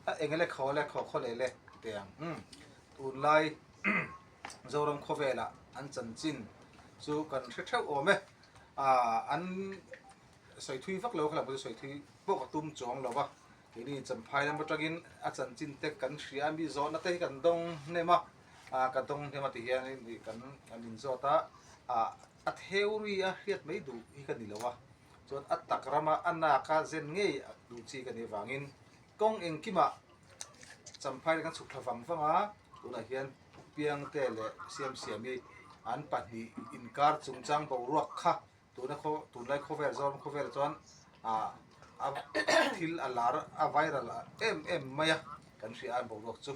A eng le khaw le khaw khaw leh le ti ang. Umm tunlai Zoram khawvelah an chanchin chu kan hre theuh awm e. Aaa an sawi thui vak lo kha lam pawh chu sawi thui pawh ka tum chuang lo va. Keini Champhai lam atangin a chanchin te kan hria a, mi zawhna te hi kan dawng hnem a, aaa ka dawng hnem a ti hian kan an inzawt a, aaa a theory a hriat mai duh hi ka ni lo a. Chuan a tak rama a naka zen ngei duh chi ka nih avangin kawng engkimah Champhai kan chhuk thla vang vang a, tunah hian Piangte leh Siamsiami an pahnih inkar chungchang boruak kha tuna khaw tunlai khawvel Zoram khawvelah chuan ah a thil a lar a viral em em mai a kan hria a boruak chu.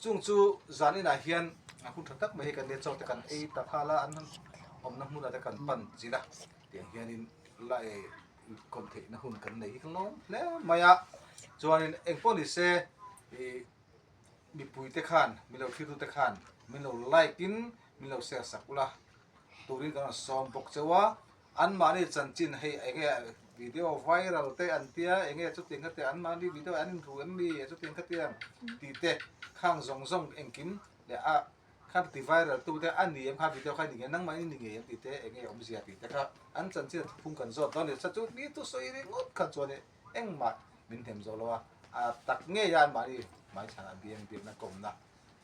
Chung chu zan inah hian a hun tha tak mai hi kan nia chaw te kan ei ta nghal a an awmna hmunah te kan pan chilh a. Tiang hianin la e kawm theihna hun kan nei hi ka lawm hle mai a, chuanin engpawh ni se ih mipuite khan min lo thlir tute khan min lo like in min lo share sak ula turin kan rawn sawm bawk cheu a, anmahni chanchin hei enge video viral te an tia enge chutiang kha tia anmahni video an inru em mi chutiang kha tia tih te khang zawng zawng engkim leh a. Kha ti viral tu te a ni em kha video kha ni ngei nangmah in ni ngei em tih te enge awmzia tih te kha an chanchin a thuphung kan zawt dawn a ni. Sa chu mi tu sawi ringawt kha chuan engmah min hnem zawh lo a, a tak ngei a anmahni hmaichhan a biang biakna kawmna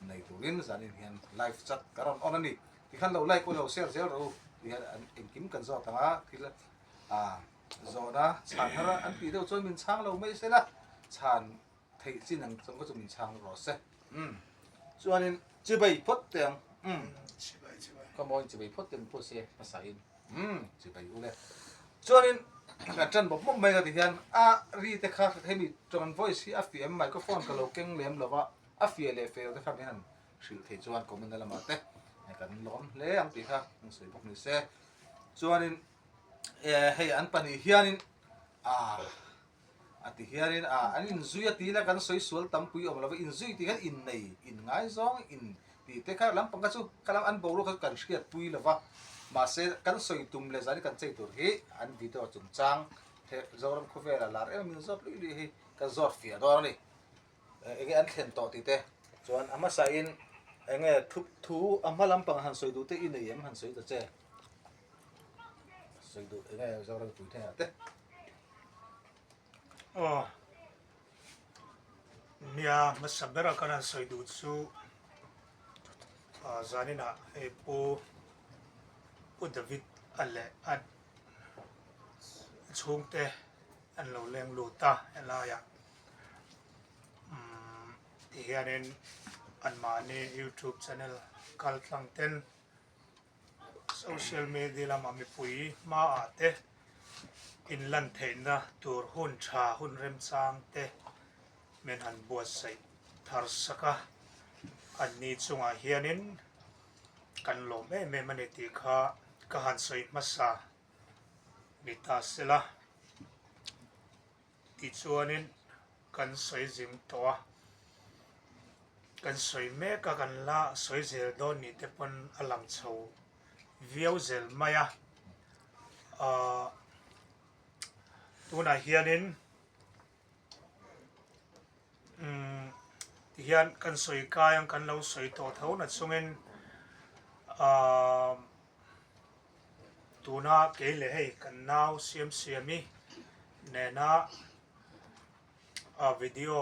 nei turin zanin hian live chat ka rawn on a ni. Tikhan lo like ula lo share zel rawh u tih hian an engkim kan zawt ang a, thil a zawhna chhan har an tih deuh chuan min chhang lo mai se la chhan Theih chin ang chuan ka chu min chhang rawh se. Umm. Chuanin chibai phawt teh ang. Umm. Chibai chibai. Ka mawiin chibai phawt teh ang pawh se hmasa in. Umm. Chibai u le. Chuanin kan tan bawp bawp mai ka ti hian a ri te kha hemi tone voice hi a fiah em microphone ka lo keng lem lo va a fiah leh fel te kha min han hrilh thei chuan comment na lamah te kan lawm hle ang tih kha kan sawi bawk ni se. Chuanin hei an pahnih hianin ah A ti hianin a an inzui a ti ila kan sawi sual tampui awm lo va, inzui tih hian innei, inngaizawng, in tih te kha lampang kha chu kha lam an boruak kha chu kan hriatpui lo va, mahse kan sawi tum leh zan hi kan chei tur hi an video chungchang he Zoram khawvela lar em em zawt luih luih hi ka zawt fiah dawn a ni. Enge an thlen tawh tih te chuan a hmasain enge thu thu a hma lampang han sawi duh te i nei em han sawi ta che. Sawi duh enge Zoram pui thei ah te. Aw, nia hmasa bera kan han sawi duh chu zaninah hei pu Pu David a leh a chhungte an lo leng lut a helaiah umm tihianin anmahni youtube channel kal tlang ten Social media lama mipui hmaah te inlan theihna tur hun tha hun remchang te min han buatsaih thar sak a, anni chungah hianin kan lawm em em a ni tih kha ka han sawi hmasa ni ta sela. Tichuanin kan sawi zing tawh a, kan sawi mek a, kan la sawi zel dawn nih te pawn a lang chho viau zel mai a. Ahh tunah hianin umm tihian kan sawi kai ang kan lo sawi tawh tho na chungin ahh. Tuna kei leh hei kan nau Siamsiami nena a video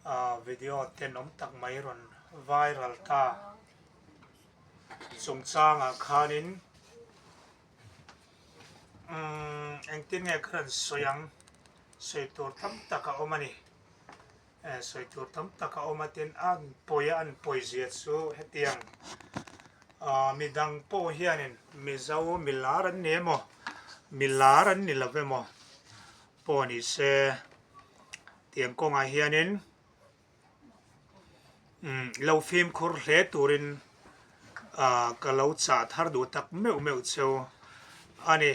a video tenawm tak mai rawn viral ta chungchangah khanin umm engtin nge ka rawn sawi ang sawi tur tam tak a awm a ni. Sawi tur tam tak a awm a tin a pawi a an pawi zia chu hetiang midang pawh hianin Mizo milar an ni emaw milar an ni lo emaw pawh ni se tiang kawngah hianin lo fimkhur hle turin ka lo chah thar duh tak meuh meuh cheu a ni.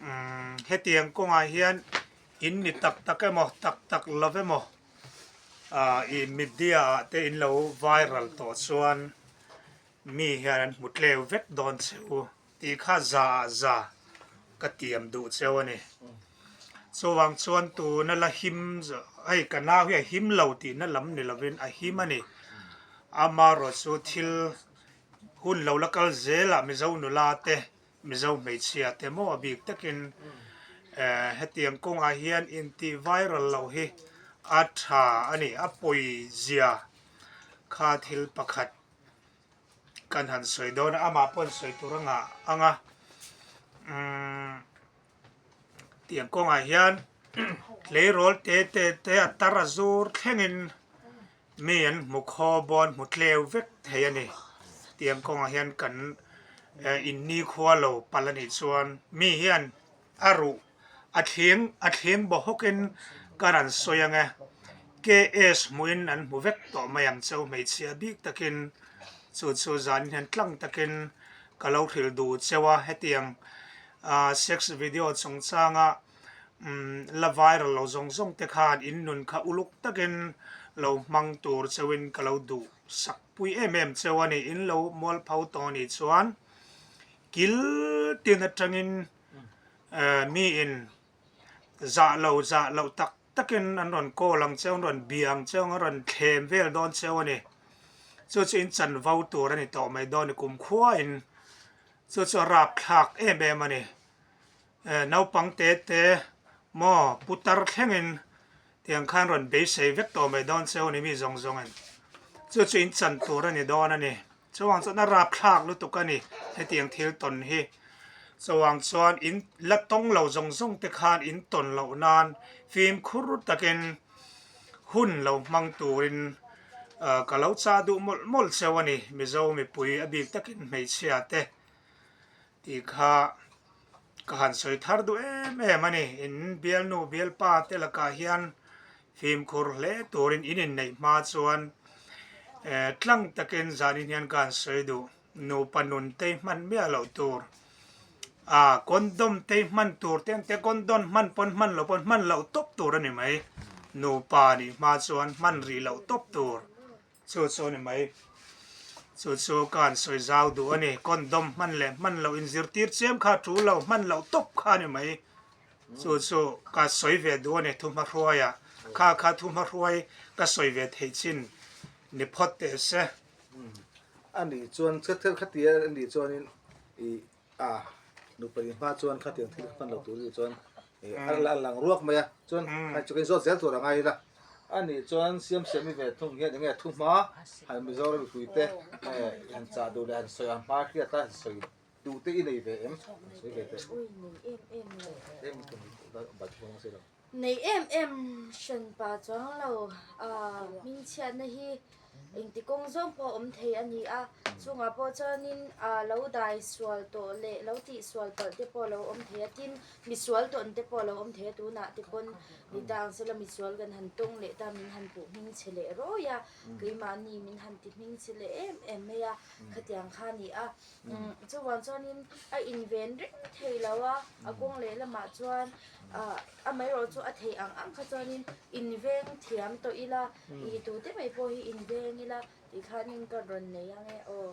Umm hetiang kawngah hian in ni tak tak emaw tak tak lo emaw ah ih media ah te in lo viral tawh chuan mi hian an hmu tleu vek dawn che u tih kha za ah za ka tiam duh cheu a ni. Chuvang chuan tuna la him hei ka nau hi a him lo tihna lam ni lovin a him a ni. Amaherawh chu thil hun lo la kal zelah Mizo nula te, Mizo hmeichhia te maw a bik takin hetiang kawngah hian intih viral loh hi a tha a ni. A pawi zia kha thil pakhat kan han sawi dawn a, amah pawh an sawi tur a ngah ang a. Umm. Tiang kawngah hian tleirawl te te te a tar a zur thlengin mi an hmu khaw bawn hmu tleu vek thei a ni. Tiang kawngah hian kan in nikhua lo palh a nih chuan mi hian a ruh a thling a thling baw hawkin ka rawn sawi ang e. KS hmuhin an hmu vek tawh mai ang cheu hmeichhia bik takin chu chu zanin hian tlang takin ka lo hrilh duh cheu a hetiang Sex video chungchanga la viral lo zawng zawng te khan in nun kha uluk takin lo hmang tur cheuhin ka lo duh sak pui em em cheu a ni. In lo mualpho tawh anih chuan kil tin atangin miin zah lo zah loh tak takin an rawn call ang cheu, an rawn bia ang cheu, an rawn thlem vel dawn cheu a ni. Chu chu in chanvo tur a ni tawh mai dawn a ni kumkhuain. Chu chu a rapthlak em em a ni. Naupang te te maw putar thlengin tiang khan rawn beisei vek tawh mai dawn cheu a ni mi zawng zawngin. Chu chu in chan tur a ni dawn a ni. Chuvang chuan a rapthlak lutuk a ni hetiang thil tawn hi. Chuvang chuan in la tawng lo zawng zawng te khan in tawn loh nan fimkhur takin hun lo hmang turin ka lo chah duh mawlh mawlh cheu a ni. Mizo mipui a bik takin hmeichhia te tih kha ka han sawi thar duh em em a ni. In bialnu bialpa te lakah hian fimkhur hle turin in inneih hma chuan tlang takin zanin hian ka han sawi duh. Nupa nun te hman miah loh tur a condom te hman tur te an tia condom hman pawn hman loh pawn hman loh tawp tur a ni mai. Nupa nih hma chuan hman rih loh tawp tur. Chu chu a ni mai. Chu chu ka han sawi zau duh a ni. Condom hman leh hman loh inzirtir chiam kha a tul lo, hman loh tawp kha a ni mai. Chu chu ka sawi ve duh a ni thuhmahruaiah. Kha kha thuhmahruai ka sawi ve theih chin ni phawt teh se. A nih chuan khatia a nih chuanin ih A nupa in hma chuan khatiang thil hman lo tur nih chuan a lang ruak mai a, chuan hei chu ka inzawt zel tur a ngai ila. A nih chuan Siamsiami ve thung hian enge thu hma han Mizoram mipui te han chah duh leh han sawi ang hma hriat a han sawi duh te i nei ve em? Han sawi ve teh. Nei em em hran pa chuang lo hmingchhiatna hi engti kawng zawng pawh awm thei a ni a, chungah pawh chuanin lo dai sual tawh leh lo tih sual palh te pawh a lo awm thei a, tin misual tawn te pawh a lo awm thei a, tunah te pawn ni ta ang sela misual kan han tawng leh ta min han puh hmingchhe leh rawi a, keimahni min han ti hmingchhe leh em em mai a, khatiang kha a ni a, chuvang chuanin a inven reng thei lo a, a kawng lehlamah chuan. Amaherawh chu a theih ang ang kha chuanin inveng thiam tawh ila, i tute mai pawh hi inveng ila tih khanin ka rawn nei ang e aw.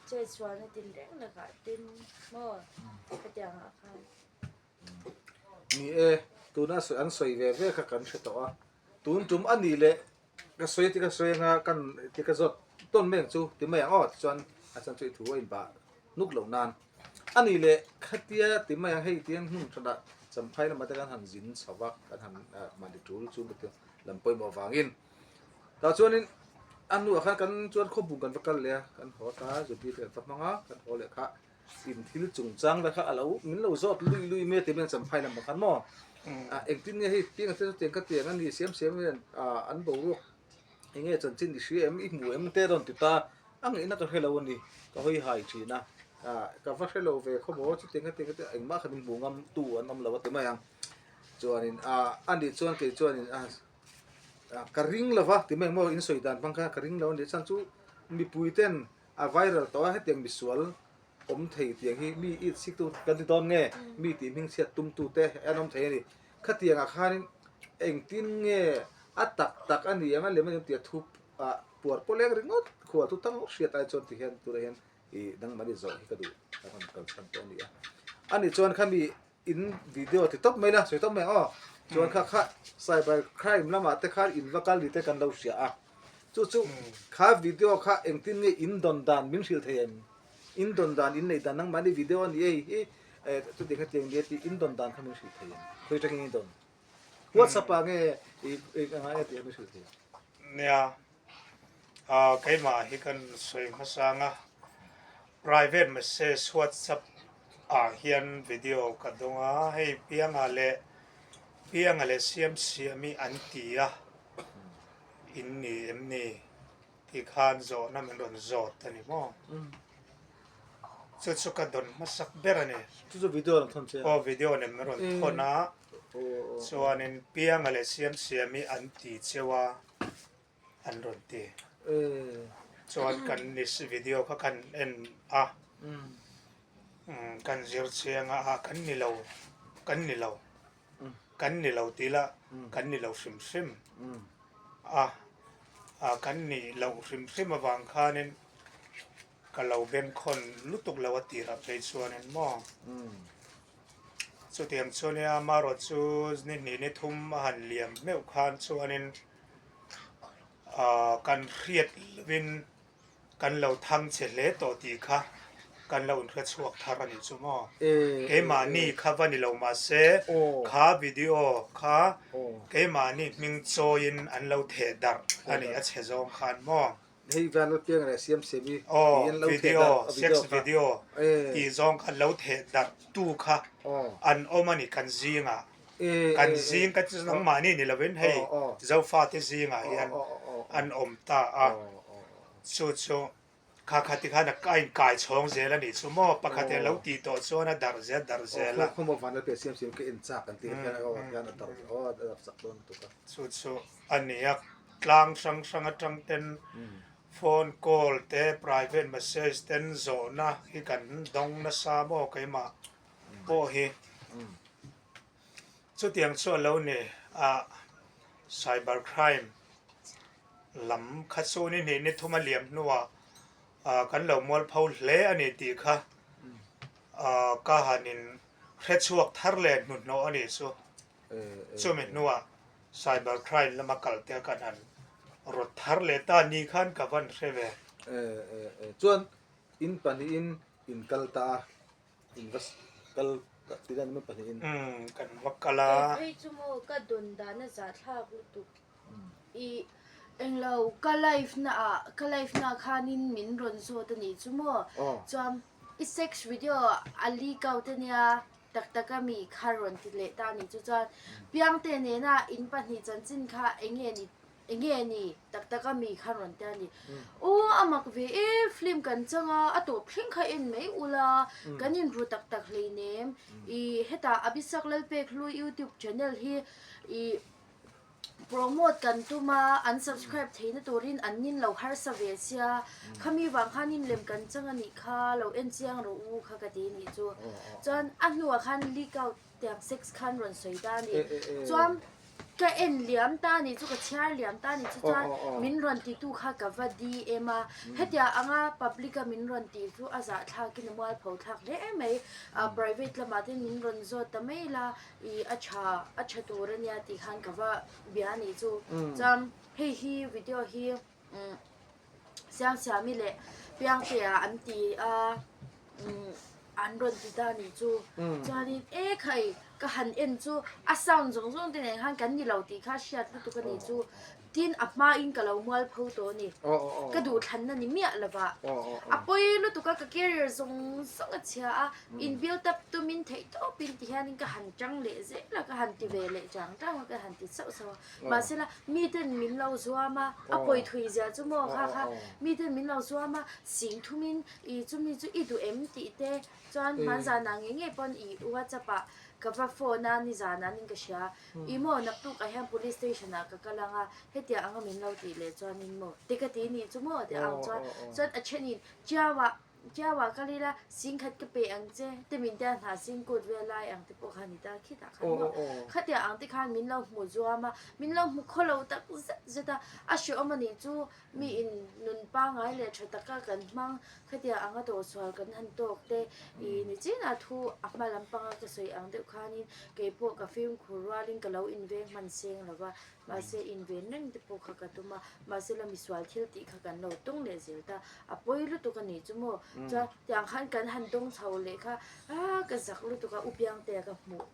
Chetsualna tin reng lakah tin maw khatiang ah khan. Ni e, tuna an sawi ve ve kha kan hre tawh a, tun tum a nih leh ka sawi ti ka sawi anga kan ti ka zawt tawn mek chu ti mai ang aw tichuan a chhan chu i thu a inbah nuk loh nan a nih leh khatia ti mai ang hei tiang hmun thatah champhai lamah te kan han zin chho va kan han mahni tul chu lam pawimawh vangin tah chuanin a hnuah khan kan chuan khawbung kan va kal leh a kan haw ta zubi te kan va hmang a kan haw leh kha In thil chungchang te kha a lo min lo zawt lui lui mai a ti mai a champhai lamah khan maw ah engtin nge hei piang te chu tiang ka tiang a ni siam siam hian ah an boruak eng nge chanchin i hria em i hmu em te a rawn ti ta a ngaihna ka hre lo a ni ka hawi hai thin a ah ka va hre lo ve khaw maw chutiang ka tiang ka tiang engmah kha min hmu ngam tu an awm lo a ti mai ang chuanin ah a nih chuan kei chuanin ah ka ring lo va ti mai ang maw in sawi dan hmang kha ka ring lo a ni chhan chu mipui ten A viral tawh a, hetiang misual awm thei tiang hi mi it siktu kan ti dawn nge, mi tih hmingchhiat tumtu te an awm thei a ni. Khatiangah khanin engtin nge a tak tak a ni ang a lem a ni ang tih a thu ah puar pawh leng ringawt khual thu tam hriat ai chuan ti hian tunah hian ih dangmahni zawh hi ka duh a rawn kal chhan pawh a ni a. Ani chuan khami. In video ti tawp mai la, sawi tawp mai ang aw. Chuan kha kha cyber crime lamah te khan in va kal ni te kan lo hria a. Chu chu kha video kha engtin nge in dawn dan min hrilh thei em? In dawn dan in neih dan nangmahni video a ni e hi eh chutiang hetiang ni e tih in dawn dan kha min hrilh thei em? Khawi atangin in dawn? WhatsApp ah nge i engah nge tih kha min hrilh thei em? Nia, keimah hi kan sawi hmasa ang a, Private message WhatsApp ah hian video ka dawng a, hei Pianga leh Pianga leh Siamsiami an ti a, in ni em ni tih khan zawhna min rawn zawt a ni maw? Chu chu ka dawn hmasak ber a ni. Chu chu video an thawn che a? Aw video nen min rawn thawn a, chuanin Pianga leh Siamsiami an ti cheu a. an rawn ti. Chuan kan nis video kha kan en a, kan zir chiang a, ah kan ni lo, kan ni lo, kan ni lo tih lah kan ni lo hrim hrim a, ah kan nih loh hrim hrim avang khanin ka lo bengkhawn lutuk lo a tirah phei chuanin maw. Chutiang chu nia amaherawhchu ni hnih ni thum a han liam meuh khan chuanin Ahh kan hriat lovin kan lo thang che hle tawh tih kha kan lo inhre chhuak thar a nih chu maw? Keimahni kha va ni lo mahse kha video kha keimahni hming chawiin an lo theh darh a nih a chhe zawng khan maw? Hei van lo piang leh siam siam i Aw video sex video tih zawng kha lo theh darh tu kha an awm a ni kan zingah. Kan zing ka chu nangmahni ni lovin hei Zofate zingah hian an awm ta a, chu chu kha kha ti khan a inkai chhawng zel a nih chu maw, pakhat in a lo tih tawh chuan a darh zel darh zel a. Chu chu a ni a, tlang hrang hrang atang ten phone call te private message ten zawhna hi kan dawng nasa maw keimah pawh hi. Chutiang chu a lo ni a, cyber crime lam kha chu ni hnih ni thum a liam hnuah kan lo mualpho hle a ni tih kha ka han in hrechhuak thar leh hnuhnawh a nih chu. Chumi hnuah cyber crime lama kal te kan han rawt thar leh ta ni khan ka van hre ve. Chuan in pahnihin in kal ta a. In va kal ti dan mai pahnihin. Umm kan va kal a. Kei phei chu maw ka dawn dan a zahthlak lutuk. I englo ka live na ah ka live na ah khanin min rawn zawt a nih chu maw. Chuan i sex video a leak out a nia tak tak a mi kha rawn ti leh ta a nih chu chuan Piangte nena in pahnih chanchin kha enge ni Enge ni tak tak a mi khan rawn tia ni. Aw a mak ve e, film kan chang a, a tawp thleng kha en mai ula, kan inru tak tak hleinem. I hetah Abhisak Lalpek Hlui YouTube channel hi i promote kan tum a, an subscribe theihna turin an nin lo harsa ve sia, khami vang khanin lem kan chang a nih kha, lo en chiang rawh u kha ka ti nih chu. Chuan a hnuah khan leak out tiang sex khan rawn sawi ta a ni. Chuan Ka en liam ta ni chu ka chhiar liam ta ni chu chuan min rawn ti tu kha ka va DM a, hetia anga public a min rawn ti chu a zahthlak in a mualpho thlak hle mai, a private lamah te min rawn zawt ta mai la i a tha a tha tur ania tih khan ka va bia ni chu chuan hei hi video hi umm Siamsiami leh Piangtea an ti a umm an rawn ti ta nih chu chuanin e khai ka han en chu a sound zawng zawng te nen khan kan ni lo tih kha hriat lutuk a nih chu tin a hmain ka lo mual pho tawh a ni ka duhthlanna ni miah lova a pawi lutuk a ka career zawng zawng a chhia a in build up tumin theih tawpin ti hianin ka han tang leh zel a ka han ti ve leh chang chang a ka han ti sauh sauh a mahsela miten min lo zuam a a pawi thui zia chu maw kha kha miten min lo zuam a sing thumin I chumi chu i duh em tih te chuan hmanzanah ngei ngei pawn i whatsapp ah ka va phone a nizan ah nin ka hria i maw naktuk ah hian police station ah ka kal ang a hetiang anga min lo tih leh chuanin maw te ka ti nih chu maw tih ang chuan chuan a then in chiau ah. Tiauah kal ila singkhat ka pe ang che te min tia hna singkut vel lai ang te pawh kha ni ta khitah khan maw khatiang ang te khan min lo hmu zuam a min lo hmu khaw lo tak zet zet a a hrehawm a nih chu mi in nun pangai leh tha taka kan hmang khatiang anga tawhsual kan han tawk te ih ni chinah thu a hma lampanga ka sawi ang deuh khanin keipawh ka fimkhur rualin ka lo inveng hman seng lo va. Mahse inven reng te pawh kha ka tum a, mahse la misual thil tih kha kan lo tawng leh zel ta, a pawi lutuk a nih chu maw, chuan tiang khan kan han dawng chho leh kha ah ka zak lutuk a, Upiangtea ka hmuh,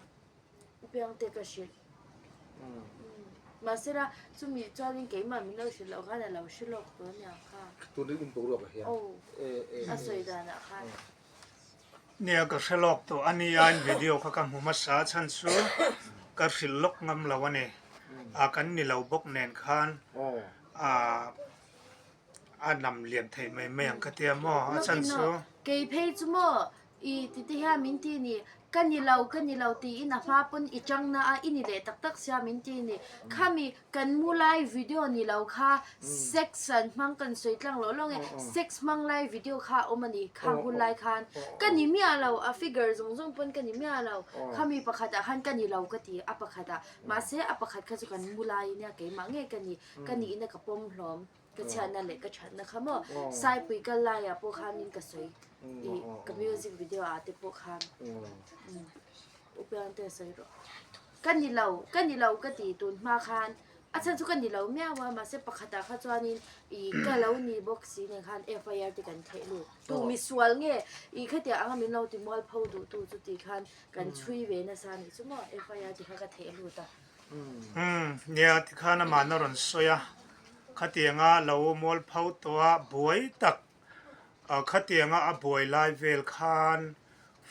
Upiangtea ka hrilh, mahse la chumi chuanin keimah min lo hrilh loh khan a lo hre lawk tawh aniang kha. Tun in boruak ah hian. Aw, a sawi danah khan. Nia ka hre lawk tawh a nia in video kha ka hmu hmasa a chhan chu ka hrilh lawk ngam lo a ni a kan ni lo bawk nen khan a a nam lian thei mai mai ang ka tia maw a chhan chu. Kei phei chu maw i ti te hian min ti ni ka ni lo ka ni lo tiin a hma pawn i tang na a i ni leh tak tak sia min ti ni khami Kan mu lai video ni lo kha sex an hmang kan sawi tlang loh lawng e, sex hmang lai video kha a awm a ni khang hun lai khan ka ni miah lo a figure zawng zawng pawn ka ni miah lo khami pakhat ah khan ka ni lo ka ti a pakhat ah mahse a pakhat kha chu kan mu lai nia keimah nge ka ni ka nihna ka pawm hlawm ka chhiatna leh ka thatna kha maw saipui kal laiah pawh khanin ka sawi ih ka music video ah te pawh khan upiangte a sawi rawh. Ka ni lo, ka ni lo ka ti tun hma khan a chhan chu ka ni lo miau a mahse pakhatah kha chuanin ih ka lo ni bawk si nen khan FIR te kan theih lut tu misual nge ih khatiang anga min lo ti mualpho duh tu chu tih khan kan chhui ve nasa a nih chu maw FIR te kha ka theih lut a. Umm nia tikhan amah na rawn sawi a khatianga lo mualpho tawh a buai tak Khatianga a buai lai vel khan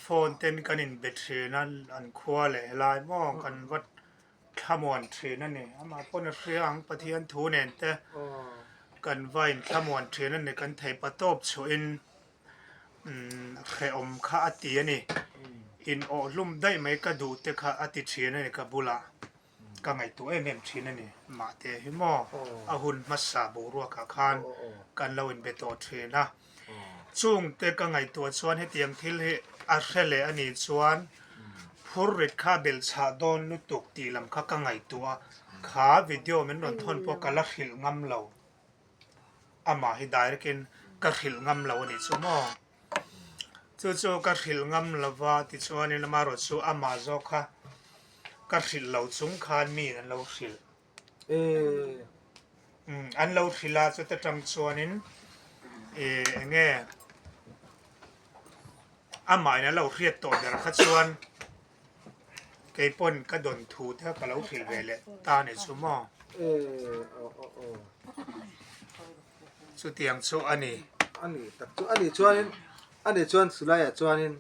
phone ten kan inbe thin a, an khua leh helai maw kan va thlamuan thin a ni. Amah pawn a hria ang Pathian thu nen te kan va inthlamuan thin a ni. Kan thei pa tawp chhuahin hrehawm kha a ti a ni. In awhhlum daih mai ka duh te kha a ti thin a ni ka bulah. Ka ngaihtuah em em thin a ni. Mahte hi maw a hun hmasa boruakah khan kan lo inbe tawh thin a. Chungte ka ngaihtuah chuan hetiang thil hi a hre leh a nih chuan phurrit kha belh chhah dawn lutuk tih lam kha ka ngaihtuah a. Kha video min rawn thawn pawh ka la hrilh ngam lo. Amah hi direct in ka hrilh ngam lo a nih chu maw. Chu chu ka hrilh ngam lova tichuanin amaherawh chu amah zawk kha ka hrilh lo chung khan miin an lo hrilh. Umm an lo hrilh a chuta tang chuanin ih eng nge amahin a lo hriat tawh ber kha chuan keipawn ka dawn thu te ka lo hrilh ve leh ta a ni chu maw. Chutiang chu a ni. A ni tak chu a ni chuanin a ni chuan chulaiah chuanin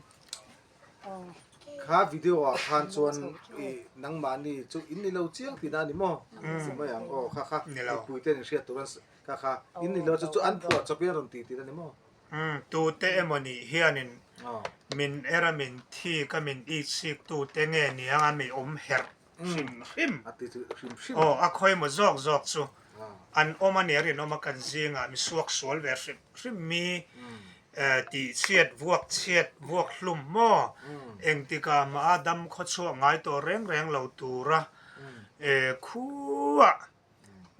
kha video ah khan chuan i nangmahni chu in ni lo chiang tihna a ni maw? Ti mai ang aw kha kha mipui ten in hriat tur an kha kha in ni lo chu chu an phuah chawp in a rawn ti tihna a ni maw? Umm tute emaw nih hianin min era min thik a min itsik tute nge niang a mi awm herh hrim hrim. A ti chu hrim hrim. Aw, a khawi maw zawk zawk chu an awm a nia rinawm a kan zingah mi suak sual ve hrim hrim mi tih chhiat vuak chhiat vuak hlum maw engtikah mah a dam khaw chhuak ngai tawh reng reng lo tura khuah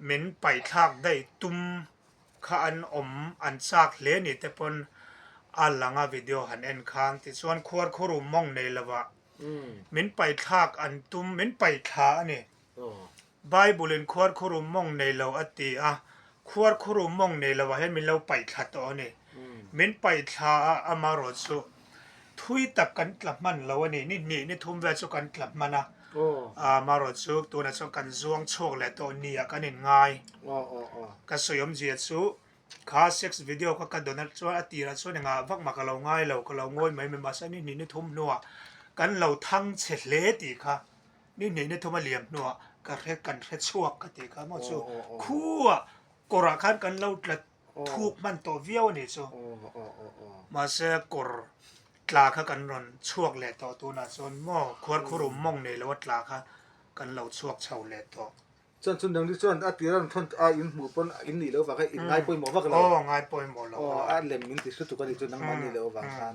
min paihthlak daih tum kha an awm an chak hle ni te pawn a lang a video han en khan tichuan khuarkhurum mawng nei lovah Min paithlak an tum, min paithla a ni. Bible-in khuarkhurum mawng nei lo a ti a, khuarkhurum mawng nei lovah hian min lo paithla tawh a ni. Min paithla a, amaherawh chu thui tak kan tla hman lo a ni. Ni hnih, ni thum vel chu kan tla hman a, amaherawh chu tunah chuan kan zuang chhuak leh tawh nia kan inngai. Ka sawi awmzia chu Kha sex video kha ka dawn a chuan a tirah chuan engah vak mah ka lo ngai lo, ka lo ngawi mai mai mahse ni hnih ni thum hnuah kan lo thang chhe hle tih kha ni hnih ni thum a liam hnuah ka hre kan hre chhuak ka tih kha maw chu khuah kawrah khan kan lo tla thuk hman tawh viau a nih chu mahse kawr tla kha kan rawn chhuak leh tawh tunah chuan maw khuarkhurum mawng nei lo a tla kha kan lo chhuak chho leh tawh. Chuan chu nangni chuan a tir a rawn thawn a in hmuh pawn in nih loh vang kha in ngai pawimawh vak lo. Aw ngai pawimawh lo. Aw a lem min ti hre tuk a nih chu nangmah nih loh avang khan.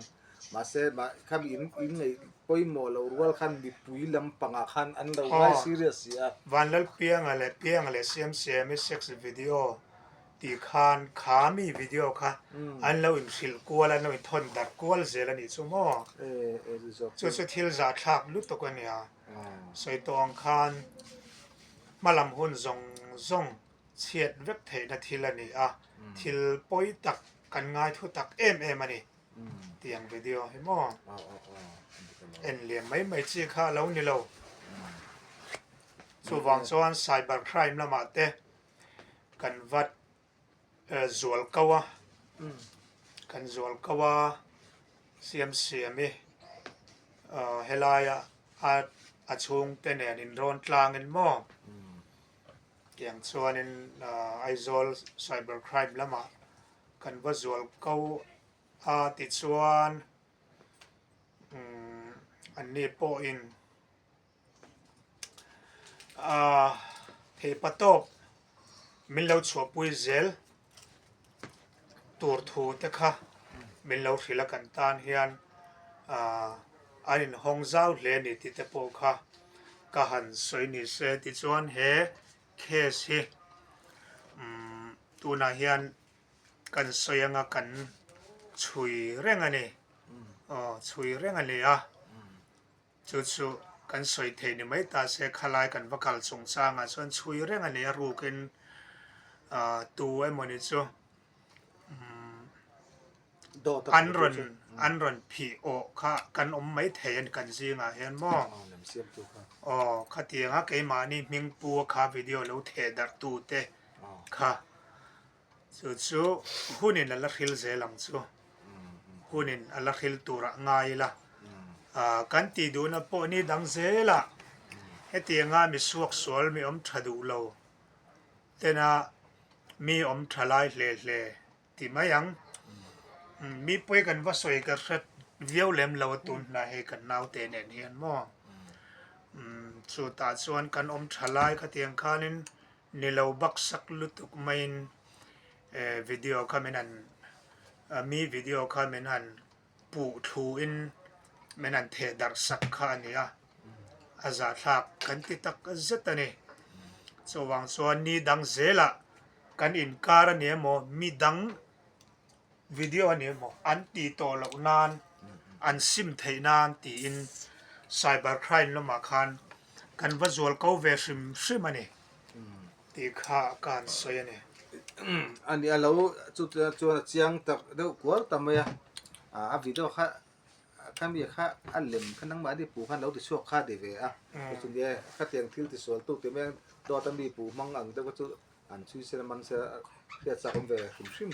Mahse mah khami in in ngaih pawimawh loh rual khan mipui lampangah khan an lo ngai serious si a. Vanlalpianga leh Pianga leh Siamsiami sex video tih khan kha mi video kha an lo inhrilh kual a, an lo inthawn darh kual zel a nih chu maw? Chu chu thil zahthlak lutuk a nia. Sawi tawh ang khan hmalam hun zawng zawng chhiat vek theihna thil a ni a, thil pawi tak kan ngai thu tak em em a ni tih ang video hi maw? En liam mai mai chi kha a lo ni lo. Chuvang chuan cyber crime lamah te kan vat zual ko a, kan zual ko a siam siam i helaia a a chhungte nen inrawn tlangin maw tiang chuanin Aizawl cyber crime lamah kan va zual ko a tichuan anni pawhin. Ahh theipa tawp min lo chhuahpui zel tur thu te kha min lo hrilh a kan tan hian ahh an inhawng zau hle a ni tih te pawh kha ka han sawi ni se tichuan he case hi umm tunah hian kan sawi anga kan chhui reng a ni aw chhui reng a ni a. Chu chu kan sawi thei ni mai ta se, khalai kan va kal chungchangah chuan chhui reng a ni a rukin tu emawni chu an rawn an rawn phih awh kha kan awm mai thei a ni kan zingah hian maw? Aw khatianga keimahni hming pu a kha video lo theh darh tu te kha. Chu chu hunin a la hril zel ang chu. Hunin a la hril turah ngai ila. Kan tih duhna pawh ni dang zelah hetianga mi suaksual mi awm tha duh lo tena mi awm tha lai hle hle ti mai ang. Mi pawi kan va sawi ka hre viau lem lo a tun hnai hei kan naute nen hian maw. Chutah chuan kan awm tha lai khatiang khanin Ni lo baksak lutuk maiin video kha min han mi video kha min han puh thluin min han theh darh sak kha a ni a, a zahthlak kan ti tak zet a ni. Chuvang chuan ni dang zelah kan inkar a ni emaw mi dang video a ni emaw an tih tawh loh nan an sim theih nan tiin cyber crime lamah khan kan va zual ko ve hrim hrim a ni tih kha ka han sawi a ni. A ni a lo chu chuan a chiang tak deuh kual ta mai a, a video kha khami kha a lem kha nangmah ni puh khan lo ti chhuak kha ti ve a, chutia khatiang thil tisual tu ti mai a dawt a mi puh hmang ang deuh kha chu An chhui sela man sela hriat chak awm ve hrim hrim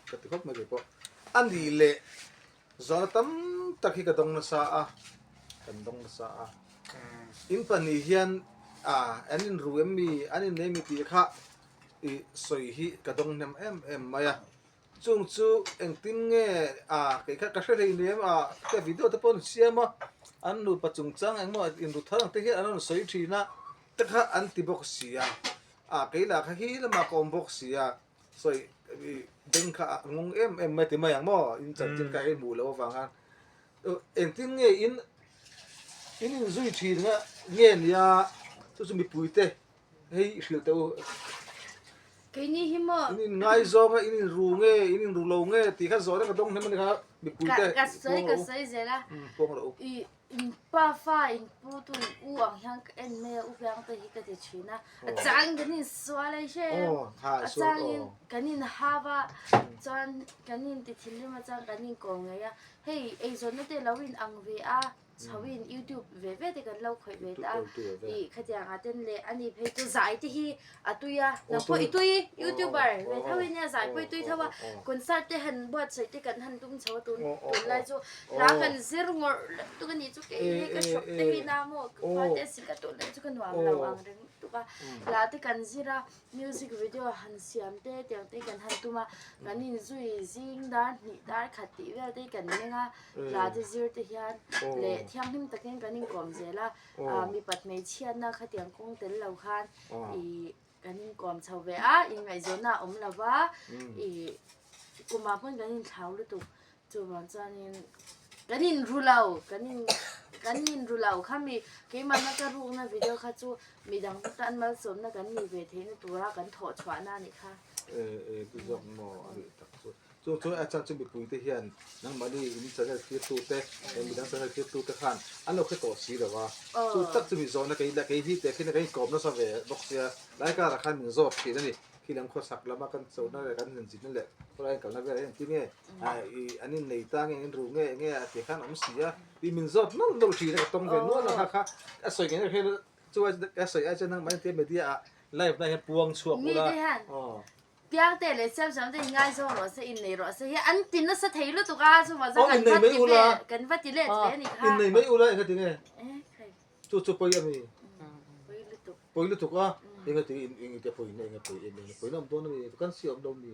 ka ti khawp mai kei pawh. A nih leh zawhna tam tak hi ka dawng nasa a, kan dawng nasa a. In pahnih hian ah an inru em mi, an innei mi tih kha ih sawi hi ka dawng hnem em em mai a. Chung chu engtin nge ah kei kha ka hre hlei nem ah ka video te pawh an siam a, an nupa chungchang engmaw inru thar ang te hian an rawn sawi thin a te kha an ti bawk si a. Ah kei lah kha hi lamah ka awm bawk si a, sawi ih beng kha a ngawng em em mai ti mai ang maw in chanchin kha hei hmuh loh avang a engtin nge in in inzui thin nga nge nia chu chu mipui te hei hrilh teh u Keini hi maw in inngaizawng a in inru nge in inru lo nge tih kha zawhna ka dawng hnem a ni kha mipui te ka sawi ka sawi zel a pawng rawh u. In pa fa in pu tu in u ang hian ka en mai a, u piang te hi ka ti thin a, a changin kan in sual a hre em, a changin kan in hau a, chuan kan in ti thinrim a chuan kan in kawm ngei a, hei eizawnna te lo in ang ve a, chho in youtube ve ve te kan lo khawih ve ta a, ih khatiang ah ten leh ani phei chu zai te hi a tui a, nang pawh i tui youtuber ve tho in nia zai pawh i tui tho a, concert te han buatsaih te kan han tum chho a tun tunlai chu hla kan zir ngawrh lutuk a nih chu kei hi ka shop te hi na maw ka khua te a sik a tunlai chu ka nuam lo ang reng lutuk a, hla te kan zir a music video han siam te tiang te kan han tum a, kan inzui zing dar hnih dar khat tih vel te hi kan meng a, hla te zir te hian leh thianghlim takin kan inkawm zel a, mipat hmeichhiatna khatiang kawng tel lo khan ih. kan inkawm chho ve a, inngaihzawnna a awm lo va, ih kumah pawn kan inthlau lutuk. Chuvang chuanin kan inru lo, kan in kan inru lo khami keimahna ka rukna video kha chu midang te tan malsawmna kan nih ve theihna tura kan thawh chhuahna a nih kha. E e chu zawk maw a nih tak chu. Chu chu a chhan chu mipui te hian nangmahni in channel thlir te midang channel thlir te khan an lo hre tawh si lo a. Chu tak chu mi zawhna kei kei hi teh khin a kan inkawm nasa ve bawk sia lai karah khan min zawt thin a ni. Khi lam khawsak lama kan chona leh kan inzinna leh khawlai in kalna velah hian engtin nge an innei ta nge an inru nge nge a tih khan a awm si a tih min zawt nawlh nawlh thin a ka tawng ve nual a kha kha a sawi ngei ngei chu a sawi ai chuan nangmah engtia media ah live na hian puang chhuak ula aw. Piangte leh Siamsiam te inngaizawng rawh se innei rawh se hi an ti nasa thei lutuk a chuvang chuan kan va ti ve kan va ti let ve a nih kha. Innei mai ula engati nge chu chu pawi a mi. Pawi lutuk. Pawi lutuk a, engati engati pawi na enge pawi em em pawi na awm dawn a mi vacancy awm lo mi?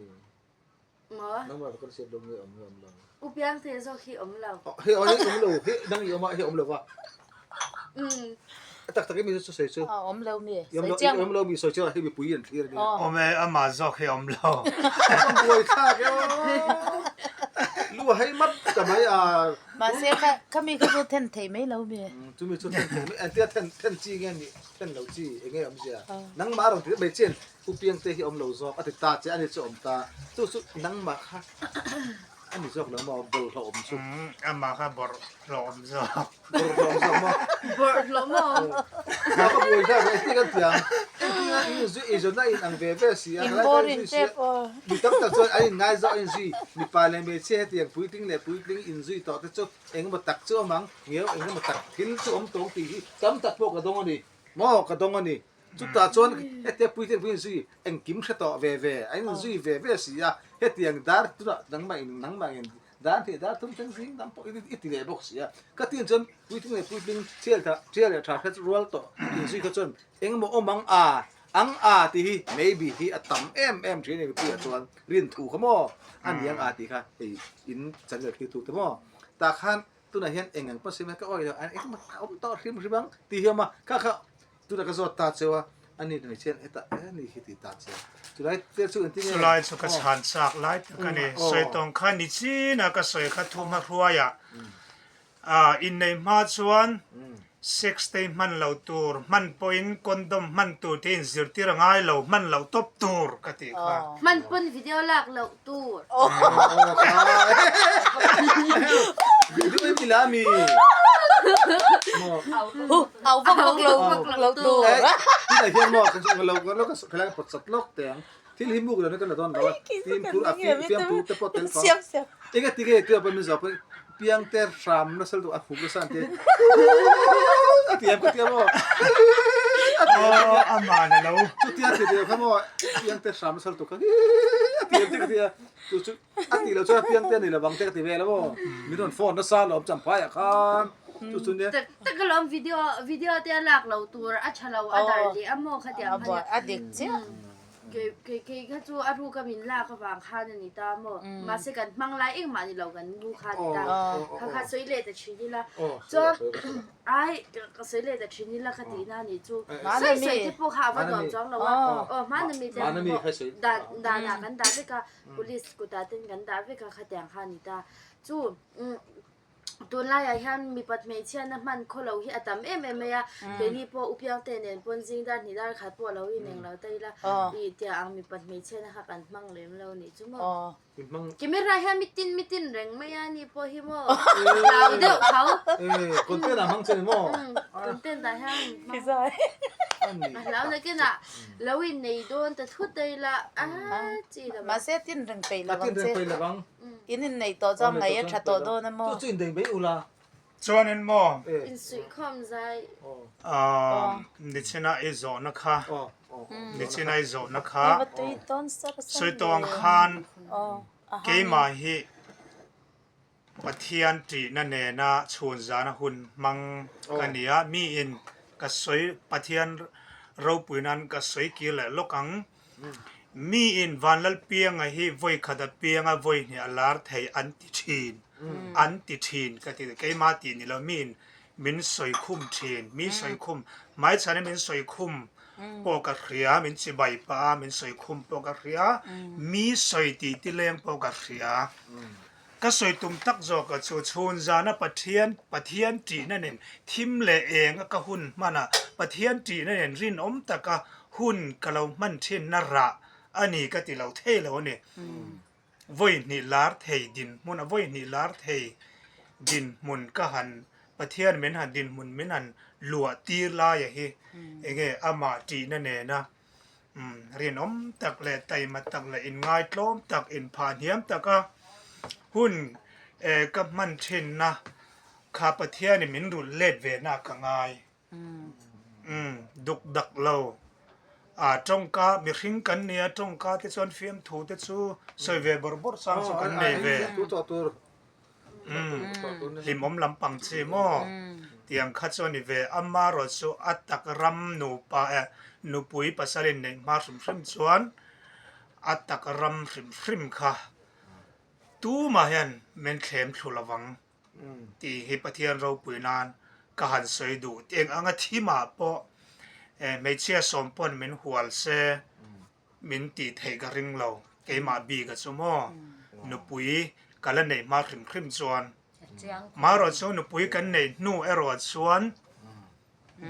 Maw? Nangmah vacancy awm lo nge awm nge awm lo? U Piangte zawk hi awm lo. Hei hei awm lo, hei nang i awm a hei awm lo va. Umm. A tak tak i mi chu sawi chu. A awm lo mi, sawi chiang. Awm lo mi sawi chiang hei mipui an thlir a nia. Awm e, amah zawk hi awm lo. Buai thlak e aw. Lu a hei map ta mai a. Mahse kha khami kha chu then thei mai lo mi. Chumi chu then thei mai, engtia then then chi nge nih then lo chi eng nge awmzia. Nangmah a rawn ti mai chian Pu Piangte hi awm lo zawk a ti ta che a ni chu awm ta. Chu chu nangmah kha a ni zawk lo maw bawlhhlawh awm chu. Amah kha bawlhhlawh awm zawk. Bawlhhlawh awm zawk maw? Bawlhhlawh maw? Kha ka buai thlak e, engtin kan ti ang? Engtin a inzui eizawnna a inang ve ve si a, In boring tep aw. Mi tam tak chuan an inngaizawh a inzui, mipa leh hmeichhia hetiang puitling leh puitling inzui tawh te chu engemaw tak chu awm ang, ngeu engemaw tak thil chu awm tawng tih hi tam tak pawh ka dawng a ni. Maw ka dawng a ni. Chutah chuan hetia puitling pui inzui engkim hre tawh ve ve, an inzui ve ve si a, hetiang dar tunah nangmah in nangmah in dar hnih dar thum thleng zing dang pawh i ti leh bawk si a. Ka tin chuan puitling leh puitling thial tha thial leh tha hre rual tawh inzui kha chuan engemaw awm ang a, ang a tih hi maybe hi a tam em em thin a ni mipuiah chuan rinthu kha maw a ni ang a tih kha hei in channel thlir tute maw tah khan Tunah hian eng ang pawh sim a ka awih lo a engmah a awm tawh hrim hrim ang tih hi a awm a, kha kha tunah ka zawt ta cheu a, a ni hmeichhia hian hetah e ni hi ti ta che chulai te chu engtin nge Chulai chu ka chhan chak lai tak a ni, sawi tawng kha ni chin a ka sawi kha thu hma hruai ah inneih hma chuan sex te hman lo tur, hman pawhin condom hman tur te inzirtir a ngai lo, hman loh tawp tur ka tih kha. Hman pawn video lak loh tur. Au vak vak lo vak lo tur. Tunah hian maw kan lo lo ka khelai pawt sat lawk teh ang. Thil hi muk lo na kan la dawn lo a. Fimkhur a fiamkhur te pawh tel phang. Eng a ti nge tia pawh min zawh pawh piang te hram nasa lutuk a huk nasa an ti a ti em ka tia maw a ti em Aw a man a lo. Chutia ti tih kha maw piang te hram nasa lutuk kha a ti em te ka tia chu chu a tih loh chuan piang te a ni lovang te ka ti vel a maw min rawn phone nasa alawm champhai ah khan chu chu nia. Tak tak alawm video video te a lak loh tur a tha lo a darh leh a maw khatiang A buai a dik chiah. Kei kei kha chu a ruka min lak avang khan a ni ta maw? Mahse kan hmang lai engmah ni lo kan nu kha a ni ta. Kha kha sawi leh ta thin ila. Chuan ai ka sawi leh ta thin ila ka tihna a nih chu. Sawi sawi te pawh kha a va nuam chuang lo a. Aw hmana mi te pawh dan danah kan dah vek a, police kutah ten kan dah vek a khatiang kha a ni ta. Chu Tunlaiah hian mipat hmeichhiatna hman khaw lo hi a tam em em mai a, keini pawh u Piangte nen pawn zing dar hnih dar khat pawh lo ineng lo ta ila ih tia ang mipat hmeichhiatna kha kan hmang lem lo nih chu maw. Camera hian mitin mitin reng mai a ni pawh hi maw hlau deuh tho. Content ah hmang che ni maw? Content ah hian hmang. A hlau nakinah lo innei dawn ta thut ta ila a chi lo. Mahse tin reng peih lo ang che. A tin reng peih lo ang. In inneih tawh chuan ngaih a tha tawh dawn a maw? Chu chu indaih mai ula. Chuanin maw? Insuihkhawm zai. Nichina i zawhna kha, nichina i zawhna kha sawi tawh ang khan keimah hi Pathian ṭihna nena chhun zana hun hmang ka ni a, miin ka sawi Pathian ropui nan ka sawi kir leh lawk ang. Miin Vanlalpianga hi vawi khat a piang a, vawi hnih a lar thei an ti thin, an ti thin ka ti keimah tih ni lo, miin min sawi khum thin, mi sawi khum, hmaichhana min sawi khum. pawh ka hria, min chibai pah a, min sawi khum pawh ka hria, mi sawi tih ti leng pawh ka hria. Ka sawi tum tak zawk a chu chhun zana Pathian Pathian tihna nen thim leh eng a ka hun hman a, Pathian tihna nen rinawm taka hun ka lo hman thinna rah a ni ka ti lo thei lo a ni. Vawi hnih lar thei dinhmun a vawi hnih lar thei dinhmun ka han Pathian min han dinhmun min han luah tir laia hi enge amah tihna nena rinawm tak leh taima tak leh inngaitlawm tak inphah hniam taka hun ka hman thinna kha Pathianin min rulh let ve na ka ngai. Umm duk dak lo. A tawngka mihring kan nia tawngka te chuan fiamthu te chu sawi ve bawrh bawrh chang chu kan nei ve. Umm hlimawm lampang chi maw tiang kha chu a ni ve. Amarawh chu a tak ram nupa eh nupui pasal in neih hma hrim hrim chuan a tak ram hrim hrim kha tumah hian min thlem thlu lovang. tih hi Pathian ropui nan ka han sawi duh. Eng anga thimah pawh hmeichhia sawm pawn min hual se min tih theih ka ring lo. Keimah bik a chu maw nupui ka la neih hma hrim hrim chuan. Marawh chu nupui kan neih hnu erawh chuan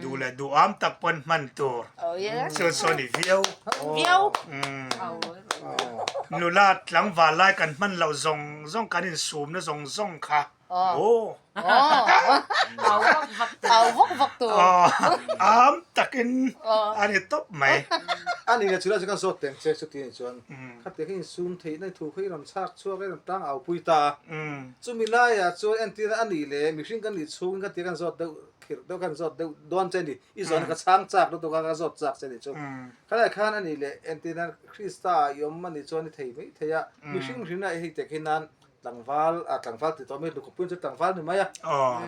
Duh leh duh am tak pawn hman tur chu chu a ni viau. Nula tlangval lai kan hman loh zawng zawng kan insumna zawng zawng kha aw. Am takin a ni tawp mai. A ni leh chulai chu kan zawt teng che chuti anih chuan khatiang hi insum theihna thu kha i rawn chhak chhuak a i rawn tang au pui ta a. Chumi laiah chuan entir a nih leh mihring kan nih chhungin khatiang kan zawt deuh Khirh deuh khan zawt deuh dawn che ni. I zawhna ka chhang chak lutuk a, ka zawt chak che ni chu. Khalai khan a nih leh entirna Krista i awm a nih chuan i thei mai thei a. Mihring hrinna i hei tek hi nan tlangval, ah tlangval ti tawh mai, lukawppuiin chu tlangval ni mai a.